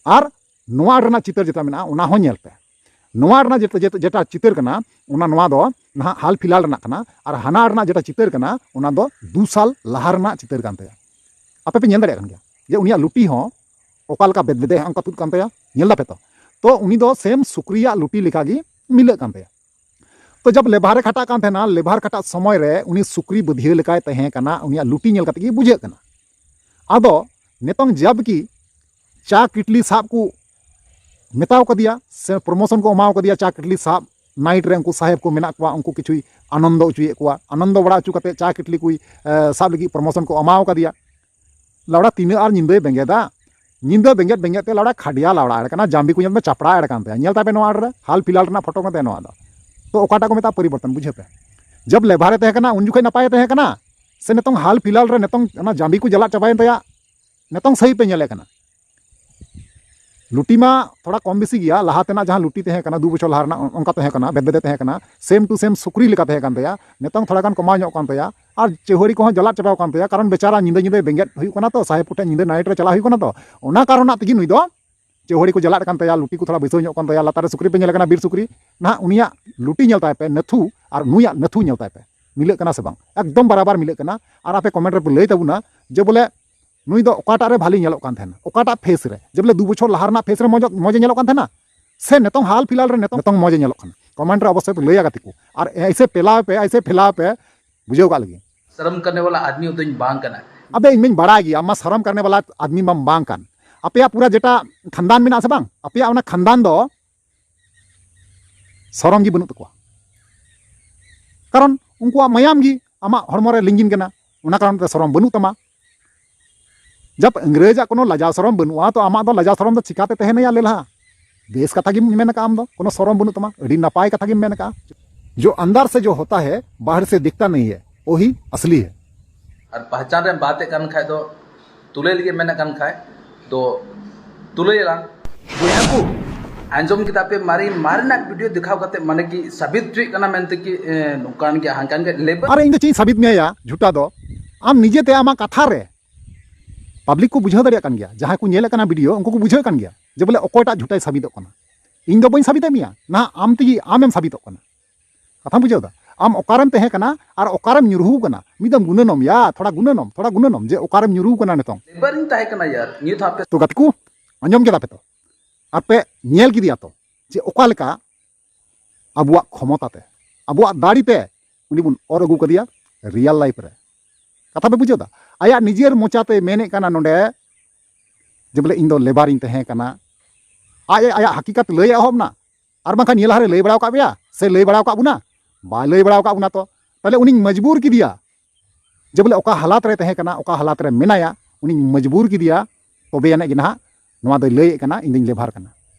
ᱟᱨ ᱱᱚᱣᱟ ᱨᱮᱱᱟᱜ ᱪᱤᱛᱟᱹᱨ ᱡᱮᱴᱟ ᱢᱮᱱᱟᱜᱼᱟ, ᱚᱱᱟ ᱦᱚᱸ ᱧᱮᱞ ᱯᱮ᱾ ᱱᱚᱣᱟ ᱨᱮᱱᱟᱜ ᱡᱮᱴᱟ, ᱡᱮᱴᱟ, ᱡᱮᱴᱟ ᱪᱤᱛᱟᱹᱨ ᱠᱟᱱᱟ, ᱚᱱᱟ, ᱱᱚᱣᱟ ᱫᱚ ᱱᱟᱦᱟᱜ ᱦᱟᱞ ᱯᱷᱤᱞᱦᱟᱞ ᱨᱮᱱᱟᱜ ᱠᱟᱱᱟ, ᱟᱨ ᱦᱟᱱᱟ ᱨᱮᱱᱟᱜ ᱡᱮᱴᱟ ᱪᱤᱛᱟᱹᱨ ᱠᱟᱱᱟ, ᱚᱱᱟ ᱫᱚ ᱫᱩ ᱥᱟᱞ ᱞᱟᱦᱟ ᱨᱮᱱᱟᱜ ᱪᱤᱛᱟᱹᱨ ᱠᱟᱱ ᱛᱟᱭᱟ᱾ ᱟᱯᱮ ᱯᱮ ᱧᱮᱞ ᱫᱟᱲᱮᱭᱟᱜ ᱠᱟᱱ ᱜᱮᱭᱟ ᱡᱮ ᱩᱱᱤᱭᱟᱜ ᱞᱩᱴᱤ ᱦᱚᱸ ᱚᱠᱟ ᱞᱮᱠᱟ ᱵᱮᱫ ᱵᱮᱫᱮ ᱚᱱᱠᱟ ᱛᱩᱫ ᱠᱟᱱ ᱛᱟᱭᱟ, ᱧᱮᱞ ᱫᱟᱯᱮ ᱛᱚ? ᱛᱚ ᱩᱱᱤ ᱫᱚ ᱥᱮᱢ ᱥᱩᱠᱨᱤᱭᱟᱜ ᱞᱩᱴᱤ ᱞᱮᱠᱟᱜᱮ ᱢᱤᱞᱟᱹᱜ ᱠᱟᱱ ᱛᱟᱭᱟ᱾ ᱛᱚ ᱡᱟᱵ ᱞᱮᱵᱷᱟᱨ ᱮ ᱠᱷᱟᱴᱟᱜ ᱠᱟᱱ ᱛᱟᱦᱮᱱᱟ, ᱞᱮᱵᱷᱟᱨ ᱠᱷᱟᱴᱟᱜ ᱥᱚᱢᱚᱭ ᱨᱮ ᱩᱱᱤ ᱥᱩᱠᱨᱤ ᱵᱟᱹᱫᱷᱭᱟᱹ ᱞᱮᱠᱟᱭ ᱛᱟᱦᱮᱸ ᱠᱟᱱᱟ, ᱩᱱᱤᱭᱟᱜ ᱞᱩᱴᱤ ᱧᱮᱞ ᱠᱟᱛᱮ ᱜᱮ ᱵᱩᱡᱷᱟᱹᱜ ᱠᱟᱱᱟ᱾ ᱟᱫᱚ ᱱᱤᱛᱚᱝ ᱡᱟᱵ ᱠᱤ ᱪᱟ ᱠᱤᱴᱞᱤ ᱥᱟᱵ ᱠᱚ ᱢᱮᱛᱟᱣ ᱠᱟᱫᱮᱭᱟ ᱥᱮ ᱯᱨᱚᱢᱳᱥᱚᱱ ᱠᱚ ᱮᱢᱟᱣ ᱠᱟᱫᱮᱭᱟ, ᱪᱟ ᱠᱤᱴᱞᱤ ᱥᱟᱵ ᱱᱟᱭᱤᱴ ᱨᱮ ᱩᱱᱠᱩ ᱥᱟᱦᱮᱵᱽ ᱠᱚ ᱢᱮᱱᱟᱜ ᱠᱚᱣᱟ, ᱩᱱᱠᱩ ᱠᱤᱪᱷᱩᱭ ᱟᱱᱚᱱᱫᱚ ᱦᱚᱪᱚᱭᱮᱫ ᱠᱚᱣᱟ, ᱟᱱᱚᱱᱫᱚ ᱵᱟᱲᱟ ᱦᱚᱪᱚ ᱠᱟᱛᱮ ᱪᱟ ᱠᱤᱴᱞᱤ ᱠᱚᱭ, ᱮ, ᱥᱟᱵ ᱞᱟᱹᱜᱤᱫ ᱯᱨᱚᱢᱳᱥᱚᱱ ᱠᱚ ᱮᱢᱟᱣ ᱠᱟᱫᱮᱭᱟ᱾ ᱞᱟᱣᱲᱟ ᱛᱤᱱᱟᱹᱜ ᱟᱨ ᱧᱤᱫᱟᱹᱭ ᱵᱮᱸᱜᱮᱫᱟ? ᱧᱤᱫᱟᱹ ᱵᱮᱸᱜᱮᱫ ᱵᱮᱸᱜᱮᱫ ᱛᱮ ᱞᱟᱣᱲᱟ ᱠᱷᱟᱰᱤᱭᱟ ᱞᱟᱣᱲᱟ ᱮᱲ ᱠᱟᱱᱟ, ᱡᱟᱢᱵᱤ ᱠᱚ ᱧᱮᱞ ᱢᱮ ᱪᱟᱯᱲᱟ ᱮᱲ ᱠᱟᱱ ᱛᱟᱭᱟ᱾ ᱧᱮᱞ ᱛᱟᱵᱮᱱ ᱱᱚᱣᱟ ᱟᱲ ᱨᱮ ᱦᱟᱞ ᱯᱷᱤᱞᱦᱟᱞ ᱨᱮᱱᱟᱜ ᱯᱷᱳᱴᱳ ᱠᱟᱱ ᱛᱟᱭᱟ ᱱᱚᱣᱟ ᱫᱚ᱾ ᱛᱚ ᱚᱠᱟᱴᱟᱜ ᱠᱚ ᱢᱮᱛᱟᱜᱼᱟ ᱯᱚᱨᱤᱵᱚᱨᱛᱚᱱ? ᱵᱩᱡᱷᱟᱹᱣ ᱯᱮ, ᱡᱟᱵ ᱞᱮᱵᱷᱟᱨ ᱮ ᱛᱟᱦᱮᱸ ᱠᱟᱱᱟ ᱩᱱ ᱡᱚᱠᱷᱚᱱ ᱱᱟᱯᱟᱭ ᱮ ᱛᱟᱦᱮᱸ ᱠᱟᱱᱟ, ᱥᱮ ᱱᱤᱛᱚᱝ ᱦᱟᱞ ᱯᱷᱤᱞᱦᱟᱞ ᱨᱮ ᱱᱤᱛᱚᱝ ᱚᱱᱟ ᱡᱟᱢᱵᱤ ᱠᱚ ᱡᱟᱞᱟᱫ ᱪᱟᱵᱟᱭᱮᱱ ᱛᱟᱭᱟ, ᱱᱤᱛᱚᱝ ᱥᱟᱹᱦᱤ ᱯᱮ ᱧᱮᱞᱮ ᱠᱟᱱᱟ? ᱞᱩᱴᱤ ᱢᱟ ᱛᱷᱚᱲᱟ ᱠᱚᱢ ᱵᱮᱥᱤ ᱜᱮᱭᱟ, ᱞᱟᱦᱟ ᱛᱮᱱᱟᱜ ᱡᱟᱦᱟᱸ ᱞᱩᱴᱤ ᱛᱟᱦᱮᱸ ᱠᱟᱱᱟ, ᱫᱩ ᱵᱚᱪᱷᱚᱨ ᱞᱟᱦᱟ ᱨᱮᱱᱟᱜ ᱚᱱᱠᱟ ᱛᱟᱦᱮᱸ ᱠᱟᱱᱟ, ᱵᱮᱫ ᱵᱮᱫᱮ ᱛᱟᱦᱮᱸ ᱠᱟᱱᱟ, ᱥᱮᱢ ᱴᱩ ᱥᱮᱢ ᱥᱩᱠᱨᱤ ᱞᱮᱠᱟ ᱛᱟᱦᱮᱸ ᱠᱟᱱ ᱛᱟᱭᱟ᱾ ᱱᱤᱛᱚᱝ ᱛᱷᱚᱲᱟ ᱜᱟᱱ ᱠᱚᱢᱟᱣ ᱧᱚᱜ ᱠᱟᱱ ᱛᱟᱭᱟ, ᱟᱨ ᱪᱮᱦᱩᱣᱟᱹᱲᱤ ᱠᱚᱦᱚᱸ ᱡᱟᱞᱟᱫ ᱪᱟᱵᱟᱣ ᱠᱟᱱ ᱛᱟᱭᱟ, ᱠᱟᱨᱚᱱ ᱵᱮᱪᱟᱨᱟ ᱧᱤᱫᱟᱹ ᱧᱤᱫᱟᱹ ᱵᱮᱸᱜᱮᱫ ᱦᱩᱭᱩᱜ ᱠᱟᱱᱟ ᱛᱚ, ᱥᱟᱦᱮᱵᱽ ᱠᱚᱴᱷᱮᱱ ᱧᱤᱫᱟᱹ ᱱᱟᱭᱤᱴ ᱨᱮ ᱪᱟᱞᱟᱜ ᱦᱩᱭᱩᱜ ᱠᱟᱱᱟ ᱛᱚ, ᱚᱱᱟ ᱠᱟᱨᱚᱱᱟᱜ ᱛᱮᱜᱮ ᱱᱩᱭ ᱫᱚ ᱪᱟᱹᱣᱦᱟᱹᱲᱤ ᱠᱚ ᱡᱟᱞᱟᱜ ᱠᱟᱱ ᱛᱟᱭᱟ, ᱞᱩᱴᱤ ᱠᱚ ᱛᱷᱚᱲᱟ ᱵᱟᱹᱭᱥᱟᱹᱣ ᱧᱚᱜ ᱠᱟᱱ ᱛᱟᱭᱟ, ᱞᱟᱛᱟᱨ ᱨᱮ ᱥᱩᱠᱨᱤ ᱯᱮ ᱧᱮᱞᱮ ᱠᱟᱱᱟ, ᱵᱤᱨ ᱥᱩᱠᱨᱤ, ᱱᱟᱦᱟᱜ ᱩᱱᱤᱭᱟᱜ ᱞᱩᱴᱤ ᱧᱮᱞ ᱛᱟᱭ ᱯᱮ, ᱱᱟᱹᱛᱷᱩ ᱟᱨ ᱱᱩᱭᱟᱜ ᱱᱟᱹᱛᱷᱩ ᱧᱮᱞ ᱛᱟᱭ ᱯᱮ, ᱢᱤᱞᱟᱹᱜ ᱠᱟᱱᱟ ᱥᱮ ᱵᱟᱝ? ᱮᱠᱫᱚᱢ ᱵᱟᱨᱟᱵᱟᱨ ᱢᱤᱞᱟᱹᱜ ᱠᱟᱱᱟ᱾ ᱟᱨ ᱟᱯᱮ ᱠᱚᱢᱮᱱᱴ ᱨᱮᱯᱮ ᱞᱟᱹᱭ ᱛᱟᱵᱚᱱᱟ ᱡᱮ ᱵᱚᱞᱮ ᱱᱩᱭ ᱫᱚ ᱚᱠᱟᱴᱟᱜ ᱨᱮ ᱵᱷᱟᱞᱮ ᱧᱮᱞᱚᱜ ᱠᱟᱱ ᱛᱟᱦᱮᱱᱟ, ᱚᱠᱟᱴᱟᱜ ᱯᱷᱮᱥ ᱨᱮ, ᱡᱮ ᱵᱚᱞᱮ ᱫᱩ ᱵᱚᱪᱷᱚᱨ ᱞᱟᱦᱟ ᱨᱮᱱᱟᱜ ᱯᱷᱮᱥ ᱨᱮ ᱢᱚᱡᱽ, ᱢᱚᱡᱽ ᱮ ᱧᱮᱞᱚᱜ ᱠᱟᱱ ᱛᱟᱦᱮᱱᱟ ᱥᱮ ᱱᱤᱛᱚᱝ ᱦᱟᱞ ᱯᱷᱤᱞᱦᱟᱞ ᱨᱮ ᱱᱤᱛᱚᱝ, ᱱᱤᱛᱚᱝ ᱢᱚᱡᱽ ᱮ ᱧᱮᱞᱚᱜ ᱠᱟᱱᱟ? ᱠᱚᱢᱮᱱᱴ ᱨᱮ ᱚᱵᱚᱥᱥᱳᱭ ᱯᱮ ᱞᱟᱹᱭᱟ ᱜᱟᱛᱮ ᱠᱚ, ᱟᱨ ᱮᱭᱥᱮ ᱯᱷᱮᱞᱟᱣ ᱯᱮ, ᱮᱭᱥᱮ ᱯᱷᱮᱞᱟᱣ ᱯᱮ, ᱵᱩᱡᱷᱟᱹᱣ ᱠᱟᱜ ᱞᱟᱹᱜᱤᱫ᱾ शर्म करने वाला आदमी तो ᱵᱟᱝ ᱠᱟᱱᱟ᱾ ᱟᱵᱮ ᱤᱧ ᱢᱟᱧ ᱵᱟᱲᱟᱭ ᱜᱮᱭᱟ, ᱟᱢ ᱢᱟ ᱥᱚᱨᱚᱢ ᱠᱟᱨᱱᱮ ᱵᱟᱞᱟ ᱟᱫᱢᱤ ᱢᱟᱢ ᱵᱟᱝ ᱠᱟᱱ᱾ ᱟᱯᱮᱭᱟᱜ ᱯᱩᱨᱟ ᱡᱮᱴᱟ ᱠᱷᱟᱱᱫᱟᱱ ᱢᱮᱱᱟᱜᱼᱟ ᱥᱮ ᱵᱟᱝ, ᱟᱯᱮᱭᱟᱜ ᱚᱱᱟ ᱠᱷᱟᱱᱫᱟᱱ ᱫᱚ ᱥᱚᱨᱚᱢ ᱜᱮ ᱵᱟᱹᱱᱩᱜ ᱛᱟᱠᱚᱣᱟ᱾ ᱠᱟᱨᱚᱱ ᱩᱱᱠᱩᱣᱟᱜ ᱢᱟᱭᱟᱢ ᱜᱮ ᱟᱢᱟᱜ ᱦᱚᱲᱢᱚ ᱨᱮ ᱞᱤᱸᱜᱤᱱ ᱠᱟᱱᱟ, ᱚᱱᱟ ᱠᱟᱨᱚᱱ ᱛᱮ ᱥᱚᱨᱚᱢ ᱵᱟᱹᱱᱩᱜ ᱛᱟᱢᱟ᱾ ᱡᱟᱵ ᱤᱝᱨᱮᱡᱟᱜ ᱠᱳᱱᱳ ᱞᱟᱡᱟᱣ ᱥᱚᱨᱚᱢ ᱵᱟᱹᱱᱩᱜᱼᱟ, ᱛᱚ ᱟᱢᱟᱜ ᱫᱚ ᱞᱟᱡᱟᱣ ᱥᱚᱨᱚᱢ ᱫᱚ ᱪᱤᱠᱟᱛᱮ ᱛᱟᱦᱮᱱᱟ ᱭᱟ ᱞᱮᱞᱦᱟ? ᱵᱮᱥ ᱠᱟᱛᱷᱟ ᱜᱮᱢ ᱢᱮᱱ ᱟᱠᱟᱫ, ᱟᱢ ᱫᱚ ᱠᱳᱱᱳ ᱥᱚᱨᱚᱢ ᱵᱟᱹᱱᱩᱜ ᱛᱟᱢᱟ, ᱟᱹᱰᱤ ᱱᱟᱯᱟᱭ ᱠᱟᱛᱷᱟ ᱜᱮᱢ ᱢᱮᱱ ᱟᱠᱟᱫᱼᱟ᱾ जो अंदर से जो होता है, बाहर से दिखता नहीं है, वही असली है। ᱟᱨ ᱯᱟᱦᱪᱟᱱ ᱨᱮᱢ ᱵᱟᱛᱮᱫ ᱠᱟᱱ ᱠᱷᱟᱡ ᱫᱚ, ᱛᱩᱞᱟᱹᱭ ᱞᱟᱹᱜᱤᱫ ᱢᱮᱱᱮᱫ ᱠᱟᱱ ᱠᱷᱟᱡ ᱫᱚ, ᱛᱩᱞᱟᱹᱭ ᱟᱞᱟᱝ᱾ ᱵᱚᱭᱦᱟ ᱠᱚ, ᱟᱸᱡᱚᱢ ᱠᱮᱫᱟ ᱯᱮ, ᱢᱟᱨᱮ ᱢᱟᱨᱮᱱᱟᱜ ᱵᱷᱤᱰᱤᱭᱳ ᱫᱮᱠᱷᱟᱣ ᱠᱟᱛᱮ ᱢᱟᱱᱮ ᱠᱤ ᱥᱟᱵᱤᱛ ᱦᱚᱪᱚᱭᱮᱫ ᱠᱟᱱᱟ ᱢᱮᱱᱛᱮ ᱠᱤ, ᱮ, ᱱᱚᱝᱠᱟᱱ ᱜᱮᱭᱟ ᱦᱟᱱᱠᱟᱱ ᱜᱮᱭᱟ ᱞᱮᱵᱟᱨ᱾ ᱟᱨ ᱤᱧ ᱫᱚ ᱪᱮᱫ ᱤᱧ ᱥᱟᱵᱤᱛ ᱢᱮᱭᱟ ᱭᱟ ᱡᱷᱩᱴᱟ ᱫᱚ? ᱟᱢ ᱱᱤᱡᱮᱛᱮ ᱟᱢᱟᱜ ᱠᱟᱛᱷᱟ ᱨᱮ ᱯᱟᱵᱽᱞᱤᱠ ᱠᱚ ᱵᱩᱡᱷᱟᱹᱣ ᱫᱟᱲᱮᱭᱟᱜ ᱠᱟᱱ ᱜᱮᱭᱟ, ᱡᱟᱦᱟᱸᱭ ᱠᱚ ᱧᱮᱞᱮᱫ ᱠᱟᱱᱟ ᱵᱷᱤᱰᱤᱭᱳ ᱩᱱᱠᱩ ᱠᱚ ᱵᱩᱡᱷᱟᱹᱣᱮᱫ ᱠᱟᱱ ᱜᱮᱭᱟ ᱡᱮ ᱵᱚᱞᱮ ᱚᱠᱚᱭᱴᱟᱜ ᱡᱷᱩᱴᱟᱭ ᱥᱟᱵᱤᱛᱚᱜ ᱠᱟᱱᱟ᱾ ᱤᱧ ᱫᱚ ᱵᱟᱹᱧ ᱥᱟᱵᱤᱛᱮᱫ ᱢᱮᱭᱟ, ᱱᱟᱦᱟᱜ ᱟᱢ ᱛᱮᱜᱮ ᱟᱢᱮᱢ ᱥᱟᱵᱤᱛᱚᱜ ᱠᱟᱱᱟ᱾ ᱠᱟᱛᱷᱟᱢ ᱵᱩᱡᱷᱟᱹᱣ ᱫᱟ? ᱟᱢ ᱚᱠᱟᱨᱮᱢ ᱛᱟᱦᱮᱸ ᱠᱟᱱᱟ ᱟᱨ ᱚᱠᱟᱨᱮᱢ ᱧᱩᱨᱦᱩ ᱠᱟᱱᱟ, ᱢᱤᱫ ᱫᱚᱢ ᱜᱩᱱᱟᱹᱱᱚᱢ ᱭᱟ, ᱛᱷᱚᱲᱟ ᱜᱩᱱᱟᱹᱱᱚᱢ, ᱛᱷᱚᱲᱟ ᱜᱩᱱᱟᱹᱱᱚᱢ ᱡᱮ ᱚᱠᱟᱨᱮᱢ ᱧᱩᱨᱦᱩ ᱠᱟᱱᱟ ᱱᱤᱛᱚᱝ᱾ ᱞᱮᱵᱟᱨ ᱤᱧ ᱛᱟᱦᱮᱸ ᱠᱟᱱᱟ ᱭᱟᱨ, ᱱᱤᱭᱟᱹ ᱫᱷᱟᱣ ᱯᱮ᱾ ᱛᱚ ᱜᱟᱛᱮ ᱠᱚ, ᱟᱸᱡᱚᱢ ᱠᱮᱫᱟ ᱯᱮ ᱛᱚ, ᱟᱨ ᱯᱮ ᱧᱮᱞ ᱠᱮᱫᱮᱭᱟ ᱛᱚ ᱡᱮ ᱚᱠᱟ ᱞᱮᱠᱟ ᱟᱵᱚᱣᱟᱜ ᱠᱷᱚᱢᱚᱛᱟ ᱛᱮ, ᱟᱵᱚᱣᱟᱜ ᱫᱟᱲᱮ ᱛᱮ ᱩᱱᱤ ᱵᱚᱱ ᱚᱨ ᱟᱹᱜᱩ ᱠᱟᱫᱮᱭᱟ ᱨᱤᱭᱮᱞ ᱞᱟᱭᱤᱯᱷ ᱨᱮ᱾ ᱠᱟᱛᱷᱟ ᱯᱮ ᱵᱩᱡᱷᱟᱹᱣ ᱫᱟ? ᱟᱭᱟᱜ ᱱᱤᱡᱮᱨ ᱢᱚᱪᱟᱛᱮ ᱢᱮᱱᱮᱫ ᱠᱟᱱᱟ ᱱᱚᱰᱮ ᱡᱮ ᱵᱚᱞᱮ ᱤᱧ ᱫᱚ ᱞᱮᱵᱟᱨ ᱤᱧ ᱛᱟᱦᱮᱸ ᱠᱟᱱᱟ᱾ ᱟᱡ ᱟᱭᱟᱜ ᱦᱟᱹᱠᱤᱠᱟᱛ ᱞᱟᱹᱭ ᱮᱦᱚᱵ ᱱᱟ, ᱟᱨ ᱵᱟᱝᱠᱷᱟᱱ ᱱᱤᱭᱟᱹ ᱞᱟᱦᱟᱨᱮ ᱞᱟᱹᱭ ᱵᱟᱲᱟ ᱟᱠᱟᱫ ᱯᱮᱭᱟ ᱥᱮ ᱞᱟᱹᱭ ᱵᱟᱲᱟ ᱟᱠᱟᱫ ᱵᱚᱱᱟ? ᱵᱟᱭ ᱞᱟᱹᱭ ᱵᱟᱲᱟ ᱟᱠᱟᱫ ᱵᱚᱱᱟ᱾ ᱛᱚ ᱛᱟᱦᱞᱮ ᱩᱱᱤᱧ ᱢᱚᱡᱽᱵᱩᱨ ᱠᱮᱫᱮᱭᱟ ᱡᱮ ᱵᱚᱞᱮ ᱚᱠᱟ ᱦᱟᱞᱟᱛ ᱨᱮ ᱛᱟᱦᱮᱸ ᱠᱟᱱᱟ, ᱚᱠᱟ ᱦᱟᱞᱟᱛ ᱨᱮ ᱢᱮᱱᱟᱭᱟ, ᱩᱱᱤᱧ ᱢᱚᱡᱽᱵᱩᱨ ᱠᱮᱫᱮᱭᱟ, ᱛᱚᱵᱮ ᱟᱹᱱᱤᱡ ᱜᱮ ᱱᱟᱦᱟᱜ ᱱᱚᱣᱟ ᱫᱚᱭ ᱞᱟᱹᱭᱮᱫ ᱠᱟᱱᱟ ᱤᱧ ᱫᱚᱧ ᱞᱮᱵᱟᱨ ᱠᱟᱱᱟ᱾